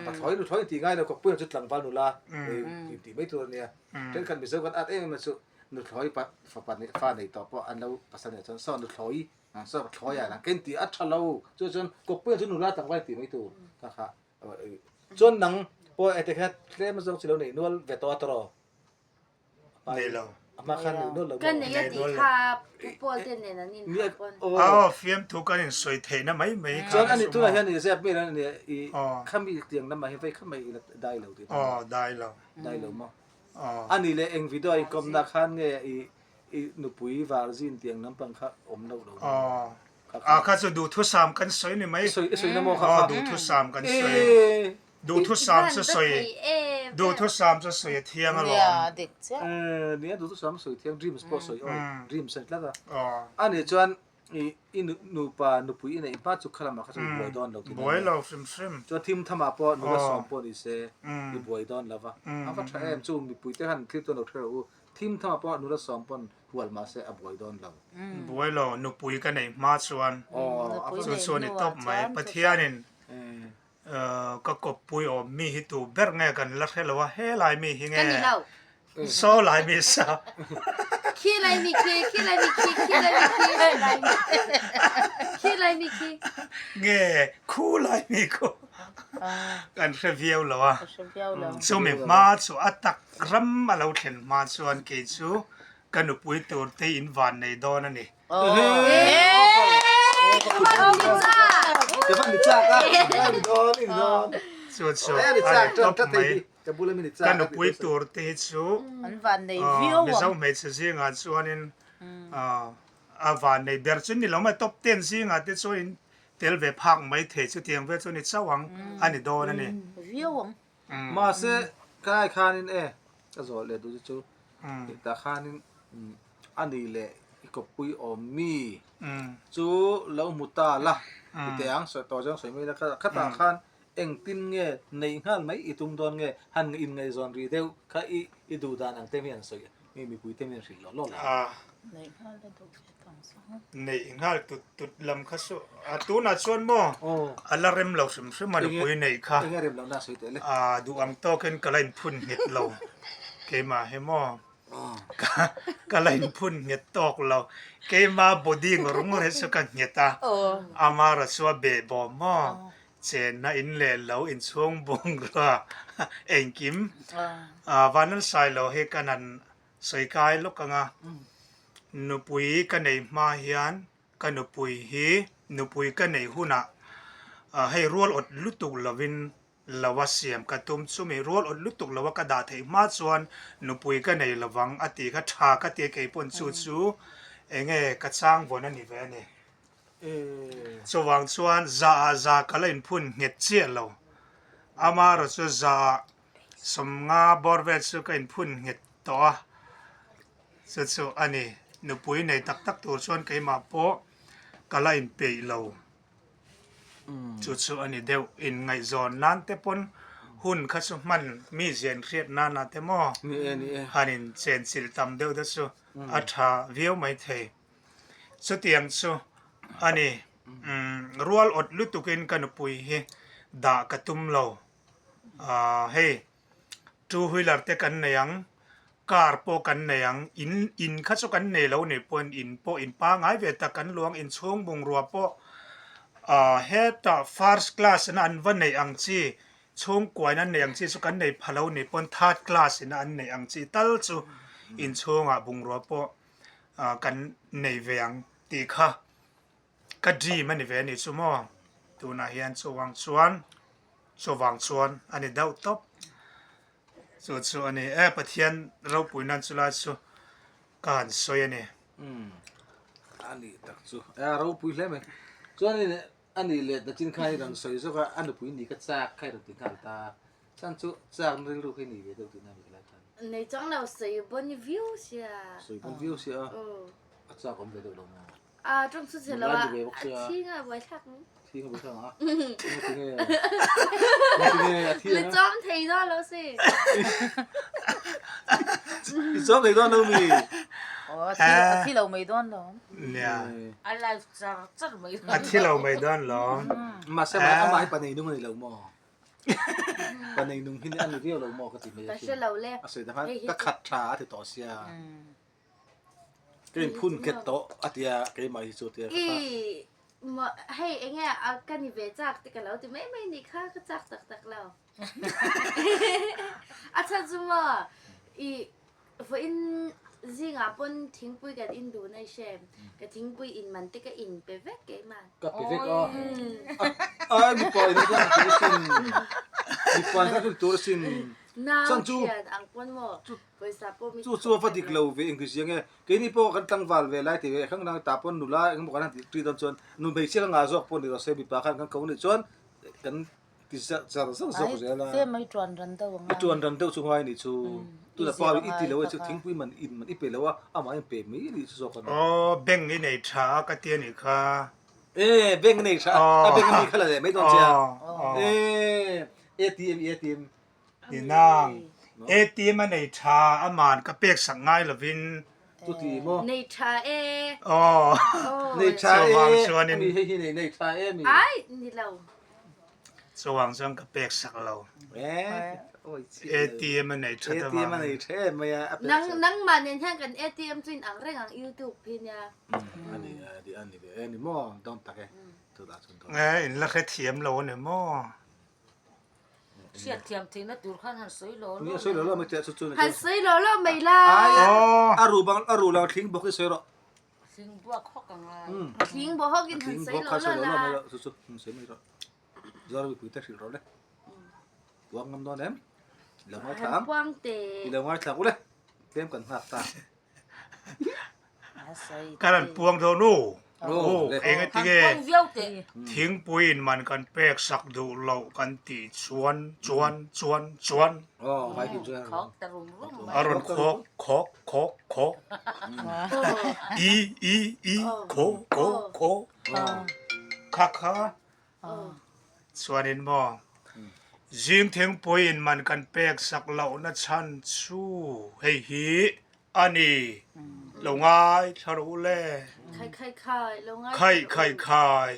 Pathlawi nuthlawi in tih ngai lo, kawppuiin chu tlangval nula in tih mai tur a nia. Thenkhat Mizo kan at em em a chu nuthlawi pa fapa nei fa nei tawh pawh an lo pasal nei chuan saw nuthlawi saw pathlawi ah kan tih a tha lo. Chu chuan kawppuiin chu nula tlangval in tih mai tur kha kha. Chuan nang pawh ete kha tlem zawng chi lo neih nual ve tawh a tawrh aw? Nei lo. A hma khan neih nual lo maw? Ka nei a tih kha Pu Paul te nen an inhah pawn. Aw fiamthu kan insawi theihna mai mai kha. Chuan ani tunah hian i zep mai lo ania i khami tiang lamah hian vei kha mai i la dai lo tih. Aw dai lo. Dai lo maw? Ani leh eng video a inkawmna khan nge i i nupui varzin tiang lampang kha awm loh lo maw? Ah kha chu duhthusam kan sawi ni mai. I sawi na maw kha kha? Aw duhthusam kan sawi. Duhthusam chu sawi. Duhthusam chu sawi a thiang alawm. Nia dik chiah. Nia duhthusam sawi thiang dreams pawh sawi aw dreams a ni tlat a. A nih chuan i i nupa nupui i neih hma chu kha lamah kha chuan i buai dawn lo tih na Buai lo hrim hrim. Chuan thim thamah pawh nula sawm pawh ni se i buai dawn lo va. A va tha em chu mipui te khan thil chuan lo hre rawh u. Thim thamah pawh nula sawm pawn hual mahse a buai dawn lo. Buai lo, nupui ka neih hma chuan chu chu a ni tawp mai. Pathianin ka kawppui awm mi hi tu ber nge kan la hre lo a, he lai mi hi nge saw lai mi sa. Khi lai mi khi, khi lai mi khi, khi lai mi khi, khi lai mi khi, khi lai mi khi. Nge khu lai mi khu kan hre viau lo a. Chumi hma chu a tak ram a lo thlen hma chuan kei chu Ka nupui tur te in van nei dawn a ni. Chu chu a ni tawp mai. Ka nupui tur te hi chu Mizo hmeichhe zingah chuanin a van nei ber chu ni lo mai top ten zingah te chuan in tel ve phak mai thei chutiang vel chu ni chauh ang a ni dawn a ni. Mahse ka lai khanin e ka zawh leh duh chu tah khanin a ni leh i kawppui awm mi chu lo hmu ta la ti teh ang sawi tawh zawng sawi mai la khatah khan engtin nge neih nghal mai i tum dawn nge han inngaihzawn rih deuh kha i i duh dan ang te mi an sawi mi mipui te mi an hrilh lawh lawh lo. Neih nghal tut tut lam kha chu a tunah chuan maw a la rem lo hrim hrim a nupui neih kha a duh ang tawkin ka la inphun nghet lo keimah hi maw ka la inphun nghet tawk lo keima body ngawr ngawr hi chu ka nghet a amara chu a behbawm maw chenna in leh lo inchhung bungrua engkim vanlalsailo hi ka nan. Sawi kai lawk ang a, nupui ka nei hma hian ka nupui hi nupui ka neih hunah hei rual awt lutuk lovin lo a siam ka tum. Chumi rual awt lutuk lo a ka dah theih hma chuan nupui ka nei lovang a tih kha tha ka ti a keipawn chu chu enge ka chang vawn a ni ve a ni. Chuvang chuan za ah za ka la inphun nghet chiah lo. Amaherawh chu za ah 50 bawr vel chu ka inphun nghet tawh a, chu chu a ni. Nupui nei tak tak tur chuan keimah pawh ka la inpeih lo. Chu chu a ni deuh. Inngaihzawn nan te pawn hun kha chu hman mi zian hriat nana te maw han inchenchilh tam deuh te chu a tha viau maithei. Chutiang chu a ni. Rual awt lutukin ka nupui hi dah ka tum lo. Ahh hei two wheeler te kan nei ang, car pawh kan nei ang, in in kha chu kan nei lo nih pawhin in pawh in pangai ve tak kan luang inchhung bungrua pawh ahh hetah first class ina an va neih ang chi chhungkua in an neih ang chi chu kan nei pha lo nih pawn third class ina an neih ang chi tal chu inchhungah bungrua pawh ah kan nei ve ang tih kha ka dream a ni ve a nih chu maw tunah hian chuvang chuan chuvang chuan a ni deuh tawp chu chu a ni e Pathian ropui nan chu lai chu ka han sawi a ni. Umm a nih tak chu a ropui hle mai chuanin a nih leh nachin kha i rawn sawi zawk a a nupui ni ka chak kha i rawn ti nghal ta chhan chu chak na rilru kha i nei ve deuh tihna a ni ka lai khan. Nei chuang lo sawi bawn viau sia. Sawi bawn viau sia a chak awm ve deuh lo maw. A tawng chu chhe lo a, a thi nga buai thlak ang. Thi nga buai thlak ang a. Tinge tinge a thi Mi chawm thei dawn lo si. I chawm thei dawn lo mi. Aw a thi a thi lo mai dawn lo. Nia. A live char char mai. A thi lo mai dawn lo. Mahse amah hi pa nei nung a ni lo maw? Pa nei nung hi a ni viau lo maw ka ti mai Ka hre lo le. A sawi dang khan ka khat tha a ti tawh sia. Ka inphun nghet tawh a tia keimah hi chu tia ka I maw hei enge a ka ni ve chak te ka lo ti mai mai nih kha ka chak tak tak lo. A chhan chu maw i vawiin zingah pawn thingpui kan in duh na i hre ka thingpui in man te ka in pe vek keimah. Ka pe vek a ai mipa in a tlang tur asin mipa in a tlang tur asin Nau chhan chu thian ang pawn maw Chu chu a va dik lo ve engti zia nge keini pawh kan tlangval ve lai tih ve hrang hrang tah pawn nula engemaw kan han tih ṭi dawn chuan nu hmeichhia ka ngah zawk pawh ni rawh se mipa khan kan ko nih chuan kan ti zar zar zawk zel a. I ṭuan ran deuh chu ngai nih chu tunah pawh i ti lo e chu thingpui man in man i pe lo a amah in pe mai nih chu zawk a ni. Aw bank i nei tha a ka ti a nih kha. E bank i nei tha a bank a mi kha la leh mai dawn che a e ATM ATM Ni nang, ATM a nei tha a man ka pek sak ngai lovin. Chuti maw? Nei tha e. Aw. Nei tha e. Chuvang chuanin. Ami hei hi nei nei tha e mi. Ai, ni lo. Chuvang chuan ka pek sak lo. Eh, oi chi. ATM a nei tha ta ATM a nei tha em mai a. Nang nangmah nen hian kan ATM chu in ang reng ang YouTube hi nia. Ani ani ve e ni maw dawn tak e. Chutah chuan dawn. Eh, in la hrethiam lo ani maw? Hriatthiam theihna tur khan han sawi law law Ni sawi law law mai teh chu chu Han sawi law law mai la. A ru bang a ru lang thling bawk i sawi rawh. Thling buak hawk ang a. Thling bawk hawk in han sawi law law la. Chu chu han sawi mai rawh. Zuar mipui te hrilh rawh le. Puang ngam dawn em? I lo ngaithla ang. Puang te. I lo ngaithla u le. Tlem kan nghak ta. Ka rawn puang dawn u. Aw, eng ati nge thingpui in man kan pek sak duh loh kan tih chuan chuan chuan chuan a rawn khawk khawk khawk khawk i i i khaw khaw khaw kha kha Chuanin maw, zing thingpui in man kan pek sak lohna chhan chu hei hi a ni, lo ngai thla rawh u le. Khai khai khai, lo ngai Khai khai khai,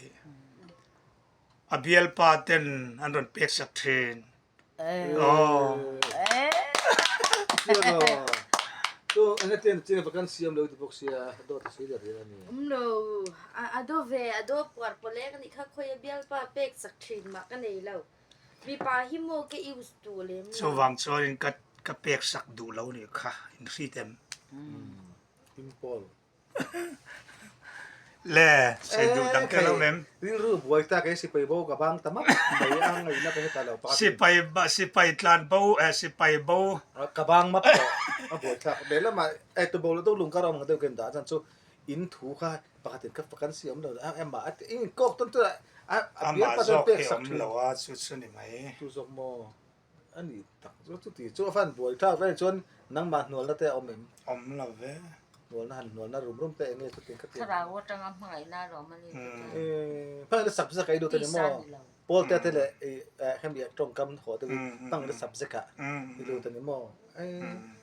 a bialpa ten an rawn pek sak thin. Aw. Um lo, a do ve, a do puar pawleng a nih kha khawi a bialpa pek chak thin mah ka nei lo. Mipa hi maw ka use duh lem lo. Chuvang chuanin ka ka pek sak duh lo nih kha in hrit em? Him pawl. Le, sei duh dang te lo mem. Rilru buai ta kei sipai bo ka bang ta map mai a ngaihna ka heta lo pakhat. Sipai sipai tlan bo eh sipai bo. Ka bang map tawh a buai thlak. Lehlamah eh tubo lo deuh lung kar awm ang deuh ken dah chan chu in thu kha pakhatin ka vacancy awm lo a amah a in kawk tawn chu a a bial Amah pa chuan zawk pek hi sak awm thin. lo a chu chu ni mai. Chu zawk maw a ni tak chu chuti chu a fan buai thlak vek chuan nangmah hnualna te a awm em? Awm lo ve. Hnualna han hnualna rum rum te eng nge chuti ka ti. Thlarau atanga hmangaihna a lawm a ni te chuan. Hmangaihna subject a i lut a ni Tisa maw? ni lo. Pawl te te leh i hemi tawngkam haw deuhin hmangaihna subject ah i lut a ni maw?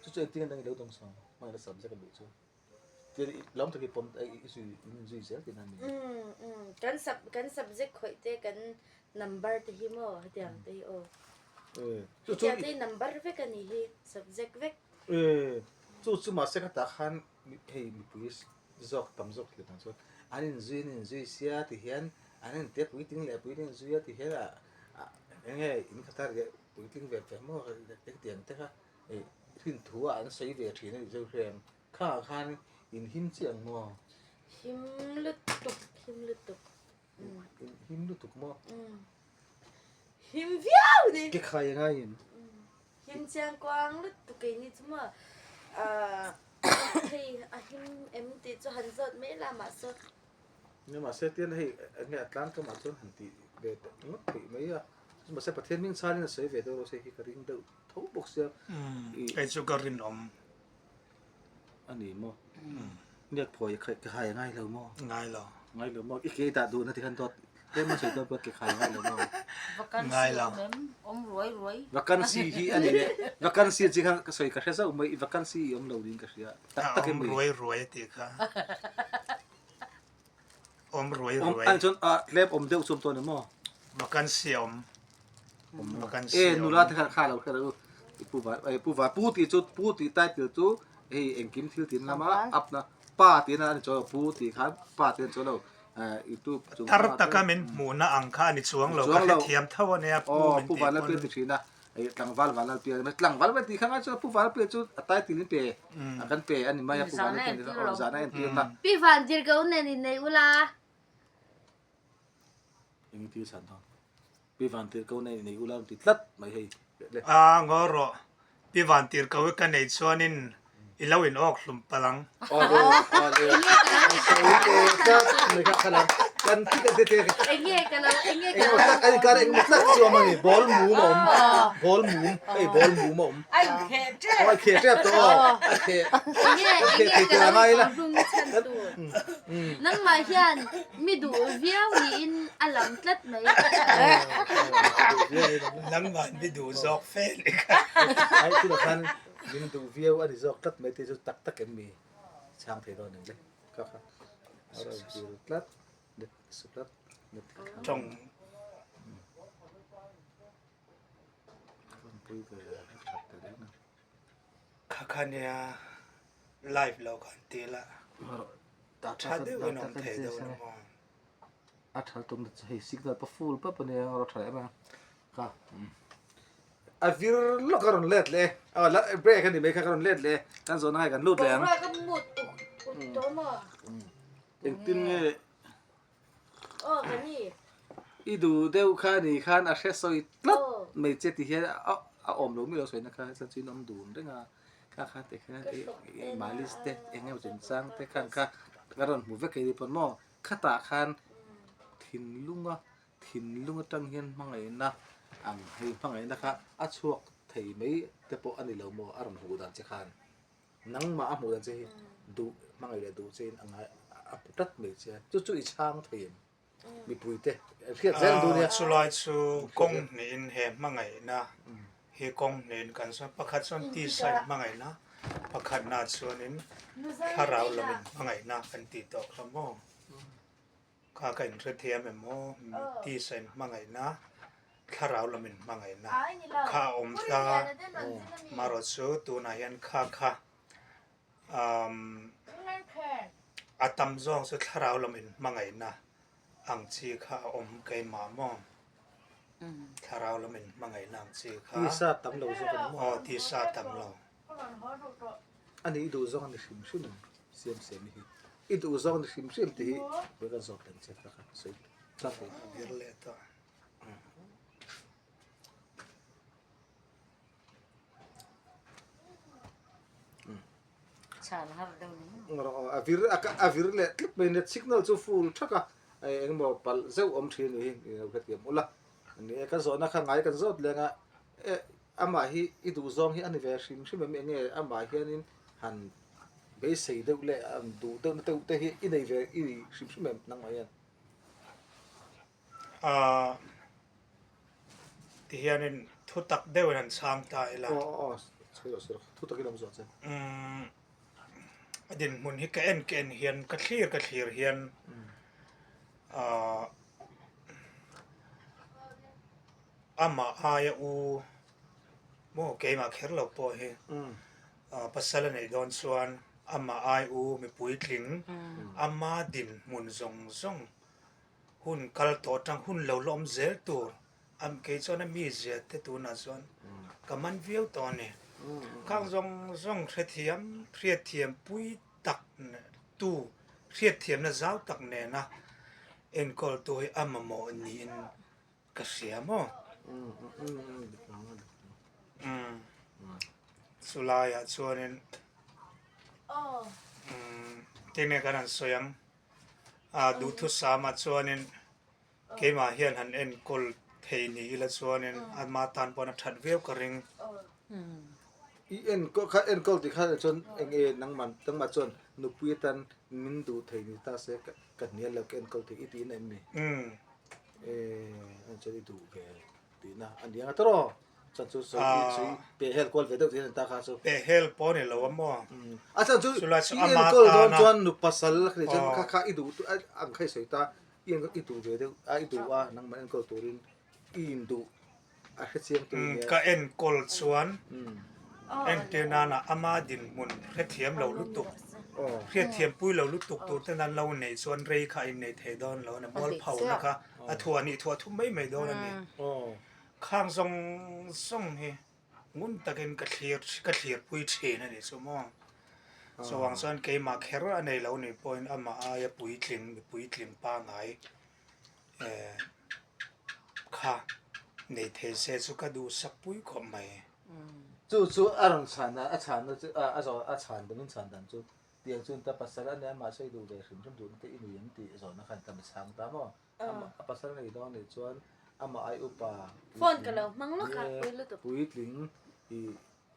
Chu chu engtin nge nang i lo dawng sawn hmangaihna subject a luh chu? Lawm tak i pawm i zui in zui zel tihna a ni. Umm umm kan sub kan subject khawih te kan number te hi maw hetiang te hi aw. Chu chu Hetiang te hi number vek a nih hi subject vek. Chu chu mahse ka tah khan hei mipui zawk tam zawk thil ang chuan an inzui an inzui sia ti hian an in te puitling leh puitling inzui a ti hian a eng nge in khat a puitling ve ve maw hetiang te kha rin thu ah an sawi ve thin a nih chu hriat ang. Kha khan in him chiah ang maw? Him lutuk, him lutuk. In him lutuk maw? Him viau ni. Ke khai a ngai em? Him chiang kuang lutuk keini chu maw? Hei a him em tih chu han zawt mai la mahse. Nia mahse tian hei enge a tlang kamah chuan han tih ve ngawt theih mai a. Mahse Pathian hming chhanin a sawi ve deuh rawh se hi ka ring deuh tho bawk sia. Kei chu ka rinawm. A ni maw? Niak phawi a ke khai a ngai lo maw? Ngai lo. Ngai lo maw? I ke i dah duhna ti khan dawt tlem a sawi dawn pawh ke khai a ngai lo maw? Vacancy awm em? Awm ruai ruai. Vacancy hi a ni leh. Vacancy chi kha ka sawi ka hre zauh mai. Vacancy i awm lo niin ka hria. Tak tak em Awm ruai ruai a tih kha. Awm ruai ruai. Awm chuan tlem awm deuh chu awm tawh a ni maw? Vacancy awm. Vacancy E nula te khan kha lo hre lo pu va pu va pu tih chu pu tih title chu hei engkim thil tin lama up na pa tih na a ni chuang lo pu tih khan pa tih a ni chuang lo youtube chung Thar taka min hmuhna ang kha a ni chuang lo ka hrethiam tho a nia pu min pu tih vanlal pian ti thin a tlangval vanlal pian tlangval van tih kha ngai chuan pu vanlal pian chu a title in pe a kan pe a ni mai a pu vanlal pian tih kha zahna entir na Pi van dirgo nen innei ula. Eng thil chhan dawn? Pi van tir ko nei nei ula ti tlat mai hei. A ngaw rawh. Pi van tir ko hi ka nei chuanin i lo in awk hlum palh ang. Awle awle. Sawi te tlat mai kha khalam. Kan ti kan ti te. Enge ka lo enge ka lo. Engemaw tak ani kar engemaw tak chu awm ani. Ball mum a awm. Ball mum. Hei ball mum a awm. A inkheh tep. Aw a inkheh tep tawh aw. A kheh. Enge enge ka lo hlum chhan tur. Nangmah hian mi duh viau niin a lang tlat mai. Nangmah mi duh zawk fe ni kha. Ai tunah khan min duh viau a ni zawk tlat mai tih chu tak tak em mi chhang thei dawn ang le. Kha kha a rawn vil tlat net su tlat net kha. Tawng. Rawn pui ve a that ta reng a. Kha kha nia live lo khan ti la tha deuhin awm thei deuh lo maw. A tha tum chu hei signal pawh full pap a nia a tha em a kha a vir lawk a rawn let leh e break a ni mai kha ka rawn let leh e kan zawhna ngai kan lut leh ang Boruak a mut uk uk tawh maw. Engtin nge Aw ka ni. I duh deuh kha ni khan a hre sawi tlat mai che ti hian a awm lo mi lo sawina kha chuan chuin awm dun reng a kha kha te khan i malis te eng emaw chungchang te khan kha ka rawn hmu vek thei ni pawn maw khatah khan thinlunga thinlung atang hian hmangaihna ang hei hmangaihna kha a chhuak thei mai te pawh a ni lo maw a rawn hmuh dan che khan. Nangmah a hmuh dan che hi duh hmangaih leh duh chein a ngai a pu tlat mai che a, chu chu i chhang thei em? Mipui te hriat zel duh nia. Chulai chu kawng hnihin he hmangaihna hi kawng hnihin kan sawi pakhat chuan tisa in hmangaihna pakhatna chuanin thlarau lam in hmangaihna kan tih tawh kha maw? Kha ka inhrethiam em aw? Tisa in hmangaihna thlarau lam in hmangaihna kha a awm ta marawh chu tunah hian kha kha umm a tam zawng chu thlarau lam in hmangaihna ang chi kha a awm keimah maw thlarau lam in hmangaihna ang chi kha tisa tam lo zawk a ni maw aw tisa tam lo. Ani i duh zawng a ni hrim hrim ang siam siam hi. I duh zawng a ni hrim hrim tih hi vawi kan zawt lem che kha kha sawi tlak ve. A vir leh ta. Chhan har deuh ni maw? A vir a vir leh tlat mai net signal chu full thak a engemaw palh zeuh awm thin ni hi ni lo hrethiam ula. Ni e ka zawhna kha ngai kan zawt leng a e amah hi i duh zawng hi a ni ve hrim hrim em enge amah hianin han beisei deuh leh han duh deuh na deuh te hi i nei ve i nei hrim hrim em nangmah hian. Ahh ti hianin thu tak deuhin an chhang ta ila. Aw aw aw sawi rawh sawi rawh thu takin awm zawh che. Umm a dinhmun hi ka en ka en hian ka thlir ka thlir hian ahh amah aia u maw keimah kher lo pawh hi ahh pasal a neih dawn chuan amah ai u mipui tling ama dinhmun zawng zawng hun kal tawh atang hun lo la awm zel tur am kei chuan a mizia te tunah chuan ka man viau tawh a ni khang zawng zawng hrethiam hriatthiam pui tak tu hriatthiamna zau tak nena enkawl tu hi a mamawh niin ka hria maw umm chulaiah chuanin umm tinge kan han sawi ang a duhthusama chuanin keimah hian han enkawl thei ni ila chuanin ama tan pawh a that viau ka ring. I enkawl kha enkawl tih kha chuan eng nge nangmah nangmah chuan nupui atan min duh thei ni ta se ka hnial lo ka enkawl thei i tihna em ni? Eh chuan i duh ve tihna a ni ang a tawrh aw chuan chu sawi sawi peh hel kual ve deuh tih a ni ta kha chu. Peh hel pawh a ni lo a maw? A chuan chu i enkawl dawn chuan nu pasal kha ni chuan kha kha i duh ang kha i sawi ta i enkawl i duh ve deuh a i duh a nangmah enkawl turin i induh a hrechiang tur nia. Ka enkawl chuan entir nana ama dinhmun hrethiam lo lutuk, hriatthiam pui lo lutuk tur ten an lo neih chuan rei kha a innei thei dawn lo a ni, mualpho na kha a thuah nih thuah thum mai mai dawn a ni. Khang zawng zawng hi ngun takin ka thlir ka thlirpui thin a nih chu maw. Chuvang chuan keimah kher a nei lo nih pawhin amah aia puitling mipuitling pangngai eh kha nei thei se chu ka duhsak pui khawp mai. Chu chu a rawn chhan dan a chhanna chu a zawh a chhan dan in chhan dan chu tiang chuan ta pasal a nia mahse i duh ve hrim hrim duhna te i nei em tih zawhna khan ka mi chhang ta maw a pasal nei dawn nih chuan amah ai upa Phone ka lo hmang lawk a pui lutuk. Puitling i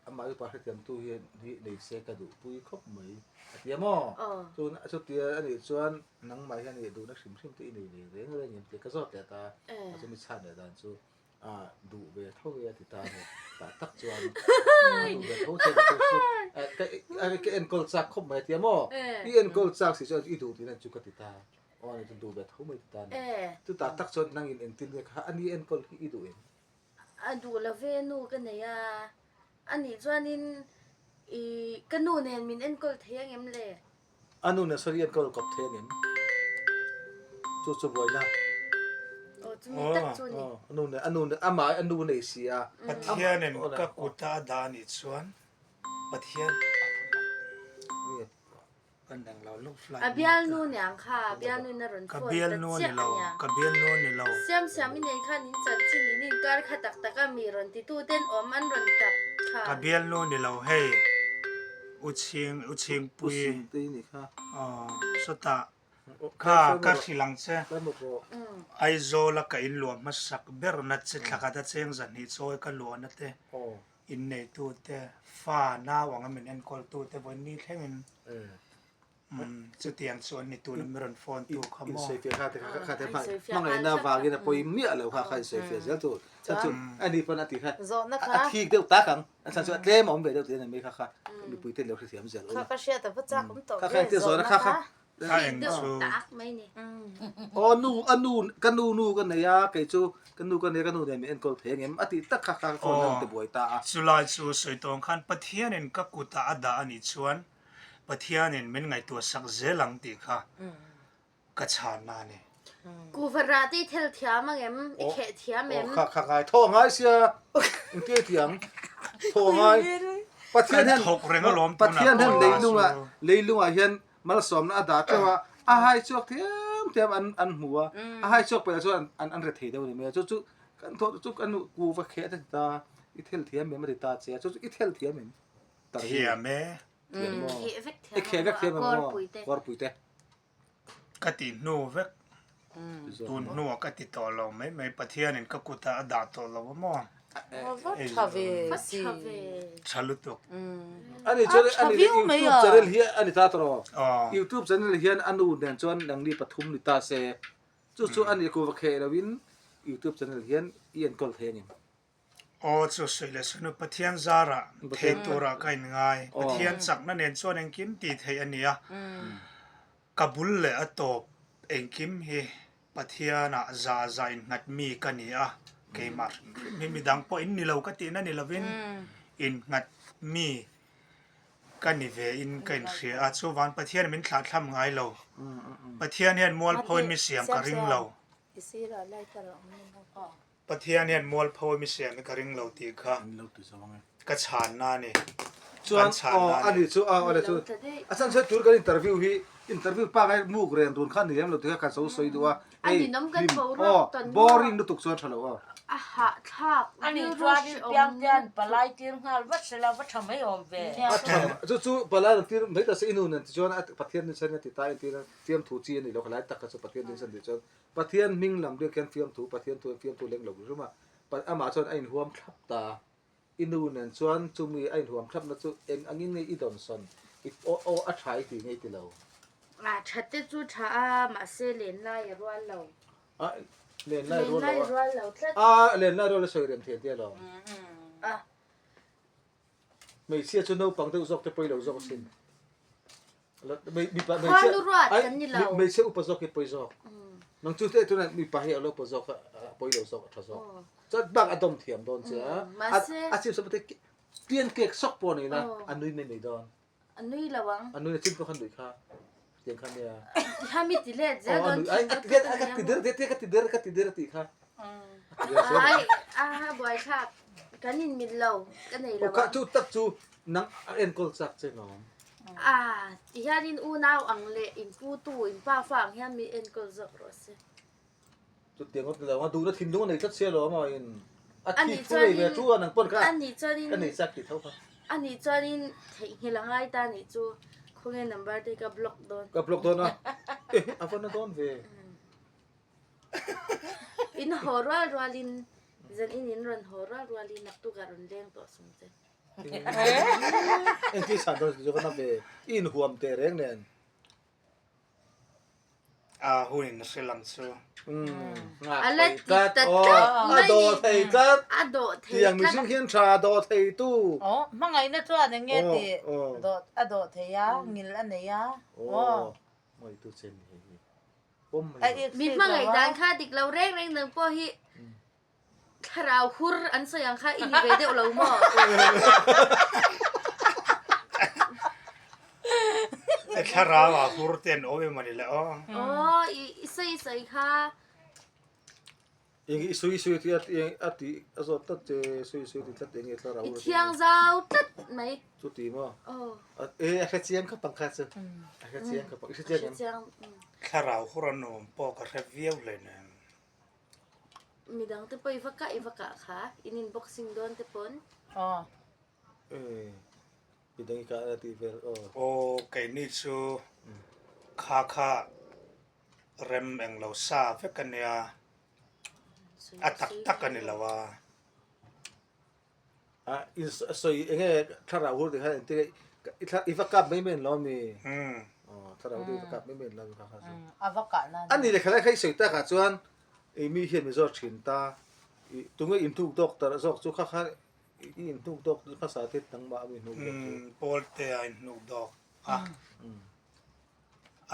Amah upa hrethiamtu hian hi nei se ka duhpui khawp mai a ti a maw? Chuan chutia a nih chuan nangmah hian i duhna hrim hrim te i nei ve reng reng em tih ka zawt leh ta a, chumi chhan leh dan chu a duh ve tho e a ti ta a ni. Tah tak chuan a duh ve tho che chu chu ka enkawl chak khawp mai a ti a maw? I enkawl chak si chuan i duh tihna chu ka ti ta aw a ni chuan duh ve tho mai a ti ta a ni. Chutah tak chuan nangin engtin nge kha a ni enkawl hi i duh em? A duh lo ve nu ka nei a, a nih chuanin i ka nu nen min enkawl thei ang em le? A nu nen sorry enkawl kawp thei ang em? Chu chu buaina. Aw chumi tak chu ni. Aw a nu nen a nu nen amah a nu nei si a. Pathianin ka kuta a dah anih chuan Pathian Kan dang lo luk flight A bialnu niang kha, a bialnu in a rawn Ka phone ta bialnu chiah ni lo, ania. ka bialnu ni lo. Siam siam i nei khan in chanchin in inkar kha tak tak a mi rawn ti tu ten awm an rawn tap kha. Ka bialnu ni lo hei, U Chhing, U Chhingpui. U Chhingpui ni kha. Aw, sawtah kha ka hrilh ang che. Aizawl a ka in luah hmasak ber na che thla khat a cheng zahnih chawi ka luahna te. Inneitute, fa nau anga min enkawltute vawi ni thlengin chutiang chu an ni tuna mi rawn phone tu kha maw. Insawifiah kha te kha kha te hmangaihna avangin a pawi miah lo kha kha insawifiah zel tur. Chhan chu ani pawn a ti kha a thik deuh tak ang. A chhan chu a tlem a awm ve deuh tih a ni mai kha kha mipui te lo hrethiam zel ula. Kha ka hriat a va chak awm tawh ve zawhna kha. Kha eng chu. Aw nu a nu ka nu nu ka nei a kei chu ka nu ka nei a ka nu nen min enkawl thei angem a tih tak kha kha phone a rawn ti buai ta a. Chulai chu sawi tawng khan Pathianin ka kutah a dah a nih chuan Pathianin min ngaihtuah sak zel ang tih kha ka chhanna a ni. Kuhva rah te i thel thiam angem i kheh thiam em? Aw kha kha ngai thaw a ngai sia engtia i tih ang thaw a ngai. Pathian Kan hian thawk reng alawm tunah Pathian hian pawh leilunga chu. leilungah hian malsawmna a dah teuh a, a hai chhuak thiam thiam an an hmu a, a hai chhuak pawh chuan an an rethei deuh a ni mai a, chu chu kan thawh chu kan kuva kheh a ti ta, i thel thiam em a ti ta che a, chu chu i thel thiam em? Tar hi. Thiam e. Thiam maw? Kheh vek I kheh vek thiam thiam a em maw? kawrpui te. Kawrpui te. Ka tih hnu vek, tun hnuah ka ti tawh lo mai mai, Pathianin ka kutah a dah tawh lo a maw? Va tha ve si. Tha lutuk. Ani chuan ani leh YouTube channel hi ani ta tawh rawh. YouTube channel hian a nu nen chuan nangni pathum ni ta se, chu chu ani ku va kheh loin YouTube channel hian i enkawl thei a ni. Aw chu sawi leh sunu Pathian zarah thei turah ka inngai. Pathian chakna nen chuan engkim tih theih a ni a. Ka bul leh a tawp engkim hi Pathianah za za innghat mi ka ni a. Keimah hrim hrim hi midang pawh in ni lo ka tihna ni lovin innghat mi ka ni ve in ka inhria a. Chuvan Pathian min thlahthlam ngai lo. Pathian hian mualphoin mi siam ka ring lo. Pathian hian mualpho a mi siam hi ka ring lo tih kha ka chhanna a ni. Chuan aw a ni chu aw a chu a chhan chuan tur kan interview hi interview pa ngai muk ren run kha ni lem lo tih kha kan so sawi duh a hei hlim aw boring lutuk chuan tha lo aw. A hahthlak A nih chuan in piang te an palai tir nghal vat sela va tha mai awm ve. A tha chu chu palai an tir mai ta se i nu nen tichuan a Pathian ni chuan a ti ta entir a fiamthu chi a ni lo khalai tak kha chu Pathian ni chuan tih chuan Pathian hming lam riak hian fiamthu, Pathian thu hian fiamthu leng lo hrim a, amah chuan a inhuam thlap ta. I nu nen chuan chumi a inhuam thlapna chu eng angin nge i dawnsawn? I aw aw a tha i ti nge i ti lo? A tha te chu tha a, mahse len lai a rual lo. A len lai rual lo a. Len lai rual lo tlat. A len lai rual a sawi rem thei tia lo. A. Hmeichhia chu naupang deuh zawk te pawi lo zawk asin. Khuanu ruat kan ni lo. Hmeichhia upa zawk hi pawi zawk. Nang chu te tunah mipa hi a lo upa zawk a pawi lo zawk a tha zawk. Chuan bak a dawm thiam dawn che a. A chim sawp te pian kek sawk pawh nei la a nui mai mai dawn. A nui lo ang. A nui a chin pawh khan nui kha. Tiang kha nia. Tiha mi ti let zel dawn. Ka ti der te ka ti der ka ti der ti kha. Ai a buai thlak kan in mit lo ka nei lo. Ka chu tak chu nang a enkawl chak che lawm. A ti hian in unau ang leh in pu tu in pa fa ang hian mi enkawl zawk rawh se. Chutiang ngawt ni lo a duhna thinlung a nei tlat sia lawm a in a thik thu nei ve thu a nang pawn kha ka nei chak tih tho kha. Anih chuanin theihnghilh a ngai ta anih chu khawnge number te ka block dawn. Ka block dawn a eh a va na dawn ve. In haw rual rualin zan in in rawn haw rual rualin naktuk ah rawn leng tawh sung che. Engtin chhan dawn chu ka na ve i inhuam teh reng nen. A hunin a hre lam chu. A la ti ta tlat mai. A dawh thei tlat. A dawh thei tlat. Tiang mihring hian tha a dawh thei tu. Aw, hmangaihna chuan eng nge tih a dawh thei a, ngil a nei a. Aw, hmangaih tu che ni hei hi. Pawm mai lo. Mi hmangaih dan kha dik lo reng reng nang pawh hi Thlarau hur an sawi ang kha i ni ve deuh lo maw? Thlarau ah hur te an awm em ani le aw. Aw, i sawi sawi kha. Eng i sawi sawi ti a ti a zawt tlat che sawi sawi ti tlat eng nge thlarau I thiang zau tlat mai. Chu ti maw? Aw. E a hre chiang khawp ang kha chu. A hre chiang khawp ang. I hre chiang em? Thlarau hur an awm pawh ka hre viau hleinem. Midang te pawh i va kah i va kah kha in in boxing dawn te pawn. Aw. E midang i kah na tih vel aw. Aw keini chu kha kha rem eng lo sa vek a nia a tak tak a ni lo a. A in sawi eng nge thlarau hur tih kha engtin nge i va kap mai mai an lo ami? Aw thlarau hur i va kap mai mai an lo ami kha kha chu. A va kah nan. A ni leh khalai kha i sawi takah chuan i mi hian mi zawt thin ta i tunge inhnuk dawk tar zawk chu kha kha i inhnuk dawk hmasa te nangmah ami hnuk dawk chu. Pawlte a inhnuk dawk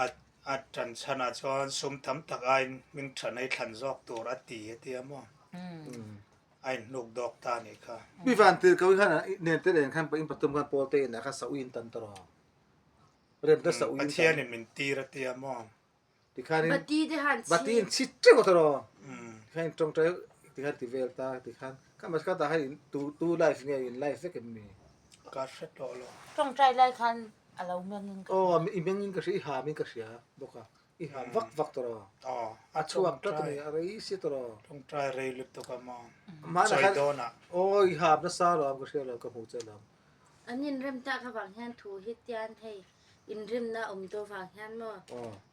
a a tan chhanah chuan sum tam tak aiin hming tha nei thlan zawk tur a ti a tia maw? A inhnuk dawk ta anih kha. Mi van tir ko khan nen te nen khan in pathum khan pawl te inah khan sa uin tan ta rawh. Rem te sa uin tan. Pathian in min tir a tia maw? Tikhan in Bati te han chhi. Bati in chhi teuh ta rawh. Tikhan in tawngtai tikhan ti vel ta tikhan kha mas kha tah khan in tu tu life nge in life vek em mi? Ka hre tawh lo. Tawngtai lai khan a lo mengin ka hria. Aw i mengin ka hria, i hamin ka hria bawk a, i ham vak vak tawh rawh. Aw a chhuak tlat a ni, a rei si tawh rawh. Tawngtai rei lutuk a maw chawi dawnah. Aw i ham nasa lo ka hria lo ka hmu che lo. An inrem tak avang hian thu hi tian hei inremna awm tawh vang hian maw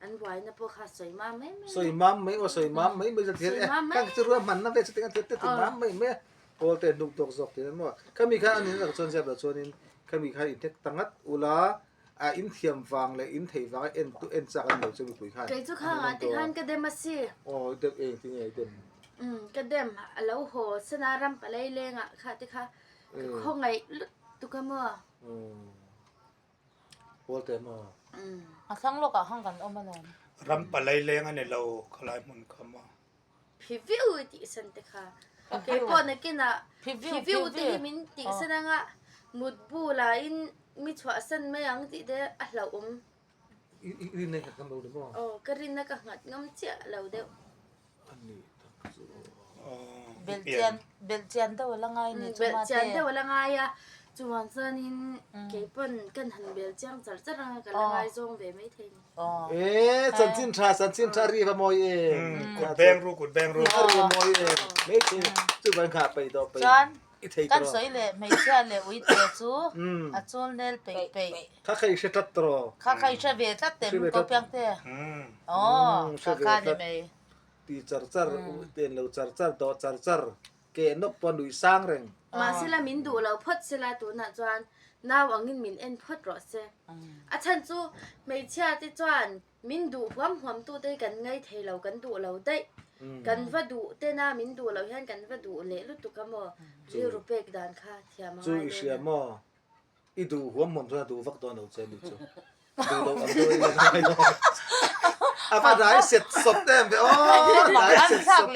an buaina pawh kha sawi mam mai mai. Sawi mam mai aw sawi mam mai mai zat hian e kan chu ruah hmanna vel chu tinga te ti mam mai mai a pawl te hnuk tawk zawk tin maw khami khan an in chuan ziak lo chuanin khami khan in tek ta ngat ula a in thiam vang leh in thei vang a en tu en chak an lo chu mipui khan Kei chu khang ah tikhan ka dem a si. Aw dem eng tinge i dem. Umm ka dem a lo haw sana ram palai leng ah kha tikha ka khawngaih lutuk a maw. Pawl te maw? A thlang lawkah khan kan awm alawm. Ram palai leng a ni lo khalai hmun kha maw? Phiviu i tih san te kha. Kei pawh nakinah phiviu te hi min tih san anga mut bu lain mi chhuah san mai ang tih te a hlauhawm. I rinna i nghat ngam lo ni maw? Aw, ka rinna ka nghat ngam chiah lo deuh. A ni tak chu aw. Belhchian belhchian deuh a la ngai ni chu mate. Belhchian deuh a la ngai a, chuvang chuanin kei pawn kan han bel chiang char char anga ka la ngai zawng ve mai thei ni. E chanchin tha chanchin tha ri va mawi em. Kut beng ru kut beng ru. A ri va mawi em. Mai thei chuvang kha peih tawh peih. Chuan kan sawi leh hmeichhia leh uite chu a chul nel peih peih. Kha kha i hre tlat tawh. Kha kha i hre ve tlat te min ko piang te. Aw kha kha ni mai. Ti char char ten lo char char dawh char char ke nawk pawh nui sang reng. Mahsela min duh lo phawt sela tunah chuan nau angin min en phawt rawh se. A chhan chu hmeichhia te chuan min duh huam huam tu te hi kan ngai thei lo kan duh lo daih. Kan va duh tena min duh loh hian kan va duh leh lutuk a maw rilru pek dan kha thiam a Chu ngai i hria dawn a. maw? I duh huam huam chuan a duh vak dawn lo che ni chu. Duh loh ang deuh in a ngai lo. A va rai set sawt em ve aw, rai set sawt.